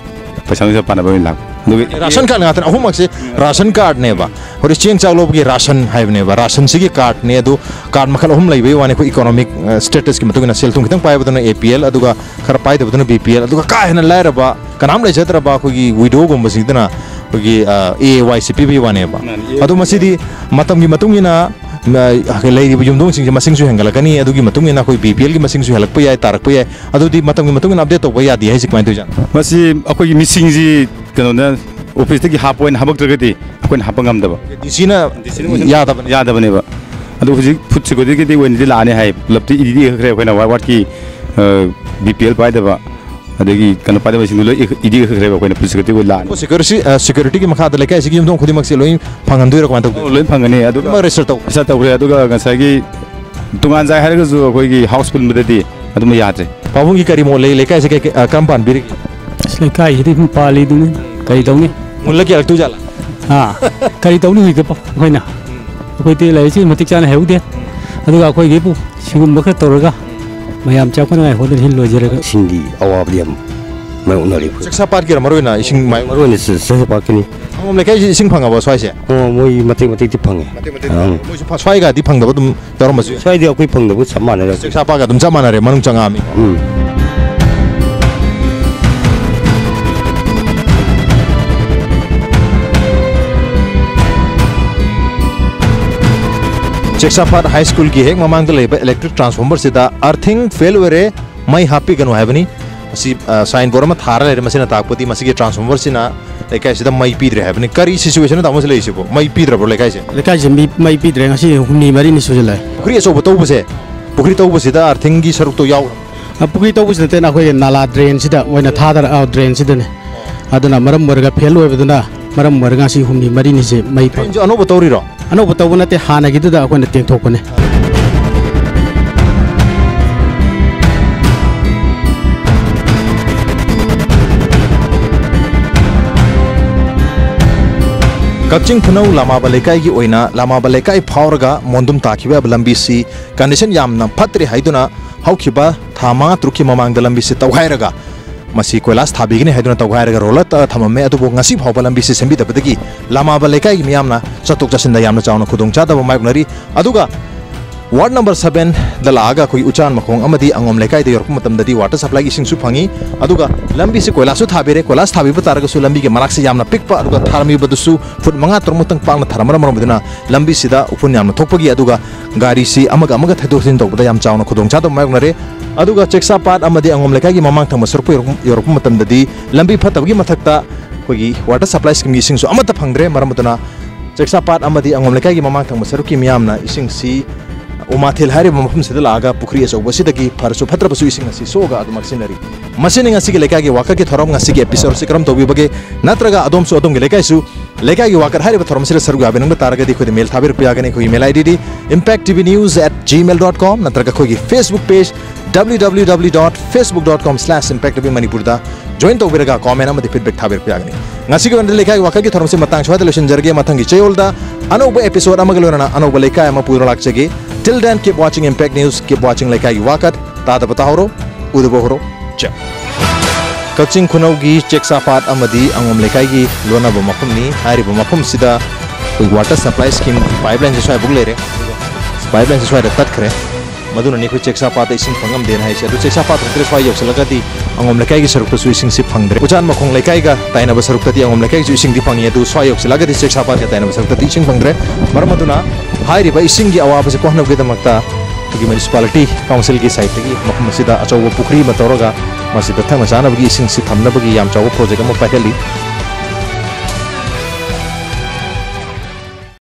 ꯄꯩꯁꯥ ꯅꯨꯡꯁꯥ ꯄꯥꯅꯕ ꯑꯣꯏꯅ ꯂꯥꯛꯄ꯫ ꯑꯗꯨꯒꯤ ꯔꯥꯁꯟ ꯀꯥꯔꯗ ꯉꯥꯛꯇꯅꯤ, ꯑꯍꯨꯝꯃꯛꯁꯦ ꯔꯥꯁꯟ ꯀꯥꯔꯗꯅꯦꯕ꯫ ꯍꯧꯖꯤꯛ ꯆꯦꯡ ꯆꯥꯛ ꯂꯧꯕꯒꯤ ꯔꯥꯁꯟ ꯍꯥꯏꯕꯅꯦꯕ, ꯔꯥꯁꯟꯁꯤꯒꯤ ꯀꯥꯔꯗꯅꯦ꯫ ꯑꯗꯨ ꯀꯥꯔꯗ ꯃꯈꯜ ꯑꯍꯨꯝ ꯂꯩꯕꯒꯤ ꯋꯥꯅꯤ꯫ ꯑꯩꯈꯣꯏ economic statusꯀꯤ ꯃꯇꯨꯡ ꯏꯟꯅ, ꯁꯦꯜ ꯊꯨꯝ ꯈꯤꯇꯪ ꯄꯥꯏꯕꯗꯨꯅ A P L, ꯑꯗꯨꯒ ꯈꯔ ꯄꯥꯏꯗꯕꯗꯨꯅ B P L, ꯑꯗꯨꯒ ꯀꯥ ꯍꯦꯟꯅ ꯂꯥꯏꯔꯕ, ꯀꯅꯥꯝ ꯂꯩꯖꯗ꯭ꯔꯕ ꯑꯩꯈꯣꯏꯒꯤ widowꯒꯨꯝꯕꯁꯤꯡꯗꯨꯅ ꯑꯩꯈꯣꯏꯒꯤ, ꯑ, A Y C ꯄꯤꯕꯒꯤ ꯋꯥꯅꯦꯕ꯫ ꯑꯗꯣ ꯃꯁꯤꯗꯤ ꯃꯇꯝꯒꯤ ꯃꯇꯨꯡ ꯏꯟꯅ ꯂꯩꯔꯤꯕ ꯌꯨꯝꯊꯣꯡꯁꯤꯡꯁꯦ ꯃꯁꯤꯡꯁꯨ ꯍꯦꯟꯒꯠꯂꯛꯀꯅꯤ, ꯑꯗꯨꯒꯤ ꯃꯇꯨꯡ ꯏꯟꯅ ꯑꯩꯈꯣꯏ ꯕꯤ ꯄꯤ ꯑꯦꯜꯒꯤ ꯃꯁꯤꯡꯁꯨ ꯍꯦꯜꯂꯛꯄ ꯌꯥꯏ, ꯇꯥꯔꯛꯄ ꯌꯥꯏ꯫ ꯑꯗꯨꯗꯤ ꯃꯇꯝꯒꯤ ꯃꯇꯨꯡ ꯏꯟꯅ ꯑꯞꯗꯦꯠ ꯇꯧꯕ ꯌꯥꯗꯦ ꯍꯥꯏꯁꯦ ꯀꯃꯥꯏꯅ ꯇꯧꯔꯤꯖꯥꯠꯅꯣ? ꯃꯁꯤ ꯑꯩꯈꯣꯏꯒꯤ ꯃꯤꯁꯤꯡꯁꯤ ꯀꯩꯅꯣꯅ ꯑꯣꯐꯤꯁꯇꯒꯤ ꯍꯥꯞꯄ ꯑꯣꯏꯅ ꯍꯥꯄꯛꯇ꯭ꯔꯒꯗꯤ ꯑꯩꯈꯣꯏꯅ ꯍꯥꯞꯄ ꯉꯝꯗꯕ꯫ ꯗꯤ ꯁꯤꯅ ꯗꯤ ꯁꯤꯅ ꯑꯣꯏꯅ ꯌꯥꯗꯕꯅꯦ꯫ ꯌꯥꯗꯕꯅꯦꯕ꯫ ꯑꯗꯣ ꯍꯧꯖꯤꯛ ꯐꯨꯗ ꯁꯦꯀ꯭ꯌꯨꯔꯤꯇꯤꯒꯤꯗꯤ ꯑꯣꯏꯅꯗꯤ ꯂꯥꯛꯑꯅꯤ ꯍꯥꯏ, ꯄꯨꯂꯞꯇꯤ ꯏꯗꯤ ꯏꯈ꯭ꯔꯦ ꯑꯩꯈꯣꯏꯅ ꯋꯥꯔꯗꯀꯤ ꯕꯤ ꯄꯤ ꯑꯦꯜ ꯄꯥꯏꯗꯕ, ꯑꯗꯒꯤ ꯀꯩꯅꯣ ꯄꯥꯏꯗꯕꯁꯤꯡꯗꯣ ꯂꯣꯏ ꯏꯗꯤ ꯏꯈ꯭ꯔꯦꯕ ꯑꯩꯈꯣꯏꯅ ꯐꯨꯗ ꯁꯦꯀ꯭ꯌꯨꯔꯤꯇꯤ ꯑꯣꯏꯅ ꯂꯥꯛꯑꯅꯤ꯫ ꯁꯦꯀ꯭ꯌꯨꯔꯤꯇꯤ, ꯁꯦꯀ꯭ꯌꯨꯔꯤꯇꯤꯒꯤ ꯃꯈꯥꯗ ꯂꯩꯀꯥꯏꯁꯤꯒꯤ ꯌꯨꯝꯊꯣꯡ ꯈꯨꯗꯤꯡꯃꯛꯁꯦ ꯂꯣꯏ ꯐꯪꯍꯟꯗꯣꯏꯔꯣ, ꯀꯃꯥꯏꯅ ꯇꯧꯗꯣꯏꯅꯣ? ꯂꯣꯏ ꯐꯪꯒꯅꯤ꯫ ꯑꯗꯨꯒ ꯂꯣꯏꯅꯃꯛ ꯔꯦꯖꯤꯁꯇꯔ ꯇꯧ꯫ ꯔꯦꯖꯤꯁꯇꯔ ꯇꯧꯈ꯭ꯔꯦ꯫ ꯑꯗꯨꯒ ꯉꯁꯥꯏꯒꯤ ꯇꯣꯉꯥꯟ ꯖꯥꯏ ꯍꯥꯏꯔꯒꯁꯨ ꯑꯩꯈꯣꯏꯒꯤ ꯍꯥꯎꯁ ꯄꯨꯟꯕꯗꯗꯤ ꯑꯗꯨꯝ ꯌꯥꯗ꯭ꯔꯦ꯫ ꯄꯥꯕꯨꯡꯒꯤ ꯀꯔꯤ ꯃꯣꯠ ꯂꯩ? ꯂꯩꯀꯥꯏꯁꯦ ꯀꯩ-, ꯀꯩ-, ꯑ, ꯀꯔꯝ ꯄꯥꯟꯕꯤꯔꯤꯒꯦ? ꯑꯁ, ꯂꯩꯀꯥꯏꯁꯤꯗꯤ ꯑꯗꯨꯝ ꯄꯥꯜꯂꯤꯗꯨꯅꯤ꯫ ꯀꯔꯤ ꯇꯧꯅꯤ? ꯃꯨꯜꯂ ꯀꯦꯜꯂꯛꯇꯣꯏꯖꯥꯠꯂꯥ? ꯑꯥ, ꯀꯔꯤ ꯇꯧꯅꯤ ꯍꯧꯖꯤꯛꯇ ꯑꯩꯈꯣꯏꯅ? ꯑꯩꯈꯣꯏꯗꯤ ꯂꯥꯏꯔꯤꯛꯁꯤ ꯃꯇꯤꯛ ꯆꯥꯅ ꯍꯩꯍꯧꯗꯦ꯫ ꯑꯗꯨꯒ ꯑꯩꯈꯣꯏꯒꯤꯕꯨ ꯁꯤꯒꯨꯝꯕ ꯈꯔ ꯇꯧꯔꯒ ꯃꯌꯥꯝ ꯆꯥꯎꯈꯠꯅꯉꯥꯏ ꯍꯣꯠꯅꯔꯤ ꯍꯤꯜ ꯂꯣꯏꯖꯔꯒ꯫ ꯁꯤꯡꯒꯤ ꯑꯋꯥꯕꯗꯤ ꯌꯥꯝ ꯃꯥꯌꯣꯛꯅꯔꯤ ꯑꯩꯈꯣꯏ꯫ ꯆꯦꯛꯁꯥꯄꯥꯠꯀꯤꯔꯣ ꯃꯔꯨ ꯑꯣꯏꯅ ꯏꯁꯤꯡ ꯃꯥꯏ-, ꯃꯔꯨ ꯑꯣꯏꯅ ꯆꯦ-, ꯆꯦꯛꯁꯥꯄꯥꯠꯀꯤꯅꯤ꯫ ꯁꯪꯒꯣꯝ ꯂꯩꯀꯥꯏꯁꯤ ꯏꯁꯤꯡ ꯐꯪꯉꯕ ꯁ꯭ꯋꯥꯏꯁꯦ? ꯑꯣ, ꯃꯣꯏ ꯃꯇꯦꯛ ꯃꯇꯦꯛꯇꯤ ꯐꯪꯉꯦ꯫ ꯃꯇꯦꯛ ꯃꯇꯦꯛ ꯑꯪ꯫ ꯐꯪꯉꯦ꯫ ꯃꯣꯏꯁꯨ ꯐ-, ꯁ꯭ꯋꯥꯏꯒꯗꯤ ꯐꯪꯗꯕ ꯑꯗꯨꯝ ꯌꯥꯎꯔꯝꯕꯁꯨ ꯌꯥꯏ꯫ ꯁ꯭ꯋꯥꯏꯗꯤ ꯑꯩꯈꯣꯏ ꯐꯪꯗꯕ ꯆꯞ ꯃꯥꯟꯅꯔꯦ꯫ ꯆꯦꯛꯁꯥꯄꯥꯠꯀ ꯑꯗꯨꯝ ꯆꯞ ꯃꯥꯟꯅꯔꯦ, ꯃꯅꯨꯡ ꯆꯪꯉꯛꯑꯃꯤ꯫ ꯎꯝ꯫ ꯆꯦꯛꯁꯥꯄꯥꯠ ꯍꯥꯏ ꯁ꯭ꯀꯨꯜꯒꯤ ꯍꯦꯛ ꯃꯃꯥꯡꯗ ꯂꯩꯕ ꯏꯂꯦꯛꯇ꯭ꯔꯤꯛ ꯇ꯭ꯔꯥꯟꯁꯐꯣꯔꯃꯔꯁꯤꯗ ꯑꯔꯊꯤꯡ ꯐꯦꯜ ꯑꯣꯏꯔꯦ, ꯃꯩ ꯍꯥꯞꯄꯤꯒꯅꯨ ꯍꯥꯏꯕꯅꯤ꯫ ꯑꯁꯤ, ꯑ, ꯁꯥꯏꯟ ꯕꯣꯔꯗ ꯑꯃ ꯊꯥꯔ ꯂꯩꯔꯦ, ꯃꯁꯤꯅ ꯇꯥꯛꯄꯗꯤ ꯃꯁꯤꯒꯤ ꯇ꯭ꯔꯥꯟꯁꯐꯣꯔꯃꯔꯁꯤꯅ ꯂꯩꯀꯥꯏꯁꯤꯗ ꯃꯩ ꯄꯤꯗ꯭ꯔꯦ ꯍꯥꯏꯕꯅꯤ꯫ ꯀꯔꯤ ꯁꯤꯆꯨꯋꯦꯁꯟꯅꯣ ꯇꯥꯃꯣ ꯁꯤ ꯂꯩꯔꯤꯁꯤꯕꯣ? ꯃꯩ ꯄꯤꯗ꯭ꯔꯕ꯭ꯔꯣ ꯂꯩꯀꯥꯏꯁꯦ? ꯂꯩꯀꯥꯏꯁꯦ ꯃꯤ, ꯃꯩ ꯄꯤꯗ꯭ꯔꯦ, ꯉꯁꯤ ꯍꯨꯝꯅꯤ ꯃꯔꯤꯅꯤ ꯁꯨꯖꯜꯂꯛꯑꯦ꯫ ꯄꯨꯈ꯭ꯔꯤ ꯑꯆꯧꯕ ꯇꯧꯕꯁꯦ, ꯄꯨꯈ꯭ꯔꯤ ꯇꯧꯕꯁꯤꯗ ꯑꯥꯔꯊꯤꯡꯒꯤ ꯁꯔꯨꯛꯇꯣ ꯌꯥꯎ- ꯑ, ꯄꯨꯈ꯭ꯔꯤ ꯇꯧꯕꯁꯤ ꯅꯠꯇꯦꯅ, ꯑꯩꯈꯣꯏꯒꯤ ꯅꯥꯂꯥ ꯗ꯭ꯔꯦꯟꯁꯤꯗ ꯃꯣꯏꯅ ꯊꯥꯗꯔ-, ꯑ, ꯗ꯭ꯔꯦꯟꯁꯤꯗꯅꯦ꯫ ꯑꯗꯨꯅ ꯃꯔꯝ ꯑꯣꯏꯔꯒ ꯐꯦꯜ ꯑꯣꯏꯕꯗꯨꯅ ꯃꯔꯝ ꯑꯣꯏꯔꯒ ꯉꯁꯤ ꯍꯨꯝꯅꯤ ꯃꯔꯤꯅꯤꯁꯦ ꯃꯩ ꯐꯪ- ꯗ꯭ꯔꯦꯟꯁꯨ ꯑꯅꯧꯕ ꯇꯧꯔꯤꯔꯣ? ꯑꯅꯧꯕ ꯇꯧꯕ ꯅꯠꯇꯦ, ꯍꯥꯟꯅꯒꯤꯗꯨꯗ ꯑꯩꯈꯣꯏꯅ ꯇꯦꯡꯊꯣꯛꯄꯅꯦ꯫ ꯀꯛꯆꯤꯡ ꯈꯨꯅꯧ ꯂꯥꯃꯥꯕ ꯂꯩꯀꯥꯏꯒꯤ ꯑꯣꯏꯅ ꯂꯥꯃꯥꯕ ꯂꯩꯀꯥꯏ ꯐꯥꯎꯔꯒ ꯃꯣꯟꯗꯨꯝ ꯇꯥꯈꯤꯕ ꯂꯝꯕꯤꯁꯤ ꯀꯟꯗꯤꯁꯟ ꯌꯥꯝꯅ ꯐꯠꯇ꯭ꯔꯦ ꯍꯥꯏꯗꯨꯅ ꯍꯧꯈꯤꯕ ꯊꯥ ꯃꯉꯥ ꯇꯔꯨꯛꯀꯤ ꯃꯃꯥꯡꯗ ꯂꯝꯕꯤꯁꯤ ꯇꯧꯈꯥꯏꯔꯒ ꯃꯁꯤ ꯀꯣꯏꯂꯥꯁ ꯊꯥꯕꯤꯒꯅꯤ ꯍꯥꯏꯗꯨꯅ ꯇꯧꯈꯥꯏꯔꯒ ꯔꯣꯂꯔ ꯇꯛꯑ ꯊꯝꯃꯝꯃꯦ꯫ ꯑꯗꯨꯕꯨ ꯉꯁꯤ ꯐꯥꯎꯕ ꯂꯝꯕꯤꯁꯤ ꯁꯦꯝꯕꯤꯗꯕꯗꯒꯤ ꯂꯥꯃꯥꯕ ꯂꯩꯀꯥꯏꯒꯤ ꯃꯤꯌꯥꯝꯅ ꯆꯠꯊꯣꯛ ꯆꯠꯁꯤꯟꯗ ꯌꯥꯝꯅ ꯆꯥꯎꯅ ꯈꯨꯗꯣꯡꯆꯥꯗꯕ ꯃꯥꯌꯣꯛꯅꯔꯤ꯫ ꯑꯗꯨꯒ ꯋꯥꯔꯗ ꯅꯝꯕꯔ ꯁꯕꯦꯟꯗ ꯂꯥꯛꯑꯒ ꯑꯩꯈꯣꯏꯒꯤ ꯎꯆꯥꯟ ꯃꯈꯣꯡ ꯑꯃꯗꯤ ꯑꯉꯣꯝ ꯂꯩꯀꯥꯏꯗ ꯌꯧꯔꯛꯄ ꯃꯇꯝꯗꯗꯤ ꯋꯥꯇꯔ ꯁꯄ꯭ꯂꯥꯏꯒꯤ ꯏꯁꯤꯡꯁꯨ ꯐꯪꯉꯤ꯫ ꯑꯗꯨꯒ ꯂꯝꯕꯤꯁꯤ ꯀꯣꯏꯂꯥꯁꯁꯨ ꯊꯥꯕꯤꯔꯦ꯫ ꯀꯣꯏꯂꯥꯁ ꯊꯥꯕꯤꯕ ꯇꯥꯔꯒꯁꯨ ꯂꯝꯕꯤꯒꯤ ꯃꯅꯥꯛꯁꯤ ꯌꯥꯝꯅ ꯄꯤꯛꯄ, ꯑꯗꯨꯒ ꯊꯥꯔꯝꯃꯤꯕꯗꯨꯁꯨ ꯐꯨꯠ ꯃꯉꯥ ꯇꯔꯨꯛꯃꯨꯛꯇꯪ ꯄꯥꯛꯅ ꯊꯥꯔꯝꯕꯅ ꯃꯔꯝ ꯑꯣꯏꯗꯨꯅ ꯂꯝꯕꯤꯁꯤꯗ ꯎꯐꯨꯟ ꯌꯥꯝꯅ ꯊꯣꯛꯄꯒꯤ, ꯑꯗꯨꯒ ꯒꯥꯔꯤꯁꯤ ꯑꯃꯒ ꯑꯃꯒ ꯊꯩꯗꯣꯛ ꯊꯩꯖꯤꯟ ꯇꯧꯕꯗ ꯌꯥꯝ ꯆꯥꯎꯅ ꯈꯨꯗꯣꯡꯆꯥꯗꯕ ꯃꯥꯌꯣꯛꯅꯔꯦ꯫ ꯑꯗꯨꯒ ꯆꯦꯛꯁꯥꯄꯥꯠ ꯑꯃꯗꯤ ꯑꯉꯣꯝ ꯂꯩꯀꯥꯏꯒꯤ ꯃꯃꯥꯡ ꯊꯪꯕ ꯁꯔꯨꯛꯄꯨ ꯌꯧꯔꯛꯄ, ꯌꯧꯔꯛꯄ ꯃꯇꯝꯗꯗꯤ ꯂꯝꯕꯤ ꯐꯠꯇꯕꯒꯤ ꯃꯊꯛꯇ ꯑꯩꯈꯣꯏꯒꯤ ꯋꯥꯇꯔ ꯁꯄ꯭ꯂꯥꯏ ꯁ꯭ꯀꯤꯝꯒꯤ ꯏꯁꯤꯡꯁꯨ ꯑꯃꯠꯇ ꯐꯪꯗ꯭ꯔꯦ꯫ ꯃꯔꯝ ꯑꯗꯨꯅ ꯆꯦꯛꯁꯥꯄꯥꯠ ꯑꯃꯗꯤ ꯑꯉꯣꯝ ꯂꯩꯀꯥꯏꯒꯤ ꯃꯃꯥꯡ ꯊꯪꯕ ꯁꯔꯨꯛꯀꯤ ꯃꯤꯌꯥꯝꯅ ꯏꯁꯤꯡꯁꯤ ꯎꯃꯥꯊꯦꯜ ꯍꯥꯏꯔꯤꯕ ꯃꯐꯝꯁꯤꯗ ꯂꯥꯛꯑꯒ ꯄꯨꯈ꯭ꯔꯤ ꯑꯆꯧꯕ ꯑꯁꯤꯗꯒꯤ ꯐꯔꯁꯨ ꯐꯠꯇ꯭ꯔꯕꯁꯨ ꯏꯁꯤꯡ ꯑꯁꯤ ꯁꯣꯛꯑꯒ ꯑꯗꯨꯃꯛ ꯁꯤꯖꯤꯟꯅꯔꯤ꯫ ꯃꯁꯤꯅꯤ ꯉꯁꯤꯒꯤ ꯂꯩꯀꯥꯏꯒꯤ ꯋꯥꯀꯠꯀꯤ ꯊꯧꯔꯝ꯫ ꯉꯁꯤꯒꯤ episode ꯑꯁꯤ ꯀꯔꯝ ꯇꯧꯕꯤꯕꯒꯦ? ꯅꯠꯇ꯭ꯔꯒ ꯑꯗꯣꯝꯁꯨ ꯑꯗꯣꯝꯒꯤ ꯂꯩꯀꯥꯏꯁꯨ ꯂꯩꯀꯥꯏꯒꯤ ꯋꯥꯀꯠ ꯍꯥꯏꯔꯤꯕ ꯊꯧꯔꯝ ꯑꯁꯤꯗ ꯁꯔꯨꯛ ꯌꯥꯕꯤꯅꯤꯡꯕ ꯇꯥꯔꯒꯗꯤ ꯑꯩꯈꯣꯏꯗ ꯃꯦꯜ ꯊꯥꯕꯤꯔꯛꯄ ꯌꯥꯒꯅꯤ꯫ ꯑꯩꯈꯣꯏꯒꯤ ꯃꯦꯜ ID D impact T V news at gmail dot com ꯅꯠꯇ꯭ꯔꯒ ꯑꯩꯈꯣꯏꯒꯤ Facebook page w w w dot facebook dot com slash impact T V Manipur ꯗ join ꯇꯧꯕꯤꯔꯒ comment ꯑꯃꯗꯤ feedback ꯊꯥꯕꯤꯔꯛꯄ ꯌꯥꯒꯅꯤ꯫ ꯉꯁꯤꯒꯤ ꯑꯣꯏꯅꯗꯤ ꯂꯩꯀꯥꯏꯒꯤ ꯋꯥꯀꯠꯀꯤ ꯊꯧꯔꯝꯁꯤ ꯃꯇꯥꯡ ꯁ꯭ꯋꯥꯏꯗ ꯂꯣꯏꯁꯤꯟꯖꯔꯒꯦ꯫ ꯃꯊꯪꯒꯤ ꯆꯌꯣꯜꯗ ꯑꯅꯧꯕ episode ꯑꯃꯒ ꯂꯣꯏꯅꯅ ꯑꯅꯧꯕ ꯂꯩꯀꯥꯏ ꯑꯃ ꯄꯨꯗꯨꯅ ꯂꯥꯛꯆꯒꯦ꯫ Till then, keep watching Impact News, keep watching ꯂꯩꯀꯥꯏꯒꯤ ꯋꯥꯀꯠ꯫ ꯇꯥꯗꯕ ꯇꯥꯍꯧꯔꯣ, ꯎꯗꯕ ꯍꯧꯔꯣ꯫ ꯆꯦ꯫ ꯀꯛꯆꯤꯡ ꯈꯨꯅꯧꯒꯤ ꯆꯦꯛꯆꯥꯄꯥꯠ ꯑꯃꯗꯤ ꯑꯉꯣꯝ ꯂꯩꯀꯥꯏꯒꯤ ꯂꯣꯟꯅꯕ ꯃꯐꯝꯅꯤ꯫ ꯍꯥꯏꯔꯤꯕ ꯃꯐꯝꯁꯤꯗ ꯑꯩꯈꯣꯏ ꯋꯥꯇꯔ ꯁꯄ꯭ꯂꯥꯏ ꯁ꯭ꯀꯤꯝ ꯄꯥꯏꯞꯂꯥꯏꯟꯁꯦ ꯁ꯭ꯋꯥꯏꯐꯥꯎ ꯂꯩꯔꯦ꯫ ꯄꯥꯏꯞꯂꯥꯏꯟꯁꯦ ꯁ꯭ꯋꯥꯏꯗ ꯇꯠꯈ꯭ꯔꯦ꯫ ꯃꯗꯨꯅꯅꯤ ꯑꯩꯈꯣꯏ ꯆꯦꯛꯆꯥꯄꯥꯠꯇ ꯏꯁꯤꯡ ꯐꯪꯉꯝꯗꯦꯅ ꯍꯥꯏꯁꯦ꯫ ꯑꯗꯨ ꯆꯦꯛꯆꯥꯄꯥꯠ ꯈꯛꯇ ꯁ꯭ꯋꯥꯏ ꯌꯧꯁꯤꯜꯂꯒꯗꯤ ꯑꯉꯣꯝ ꯂꯩꯀꯥꯏꯒꯤ ꯁꯔꯨꯛꯇꯁꯨ ꯏꯁꯤꯡꯁꯤ ꯐꯪꯗ꯭ꯔꯦ꯫ ꯎꯆꯥꯟ ꯃꯈꯣꯡ ꯂꯩꯀꯥꯏꯒ ꯇꯥꯏꯅꯕ ꯁꯔꯨꯛꯇꯗꯤ ꯑꯉꯣꯝ ꯂꯩꯀꯥꯏꯒꯤꯁꯨ ꯏꯁꯤꯡꯗꯤ ꯐꯪꯉꯤ, ꯑꯗꯨ ꯁ꯭ꯋꯥꯏ ꯌꯧꯁꯤꯜꯂꯒꯗꯤ ꯆꯦꯛꯆꯥꯄꯥꯠꯀ ꯇꯥꯏꯅꯕ ꯁꯔꯨꯛꯇꯗꯤ ꯏꯁꯤꯡ ꯐꯪꯗ꯭ꯔꯦ꯫ ꯃꯔꯝ ꯑꯗꯨꯅ ꯍꯥꯏꯔꯤꯕ ꯏꯁꯤꯡꯒꯤ ꯑꯋꯥꯕꯁꯤ ꯀꯣꯛꯍꯟꯅꯕꯒꯤꯗꯃꯛꯇ ꯑꯩꯈꯣꯏꯒꯤ ꯃ꯭ꯌꯨꯅꯤꯁꯤꯄꯥꯂꯤꯇꯤ ꯀꯥꯎꯟꯁꯤꯜꯒꯤ ꯁꯥꯏꯠꯇꯒꯤ ꯃꯐꯝ ꯑꯁꯤꯗ ꯑꯆꯧꯕ ꯄꯨꯈ꯭ꯔꯤ ꯑꯃ ꯇꯧꯔꯒ ꯃꯁꯤꯗ ꯊꯛꯅ ꯆꯥꯅꯕꯒꯤ ꯏꯁꯤꯡꯁꯤ ꯊꯝꯅꯕꯒꯤ ꯌꯥꯝ ꯆꯥꯎꯕ ꯄ꯭ꯔꯣꯖꯦꯛ ꯑꯃ ꯄꯥꯏꯈꯠꯂꯤ꯫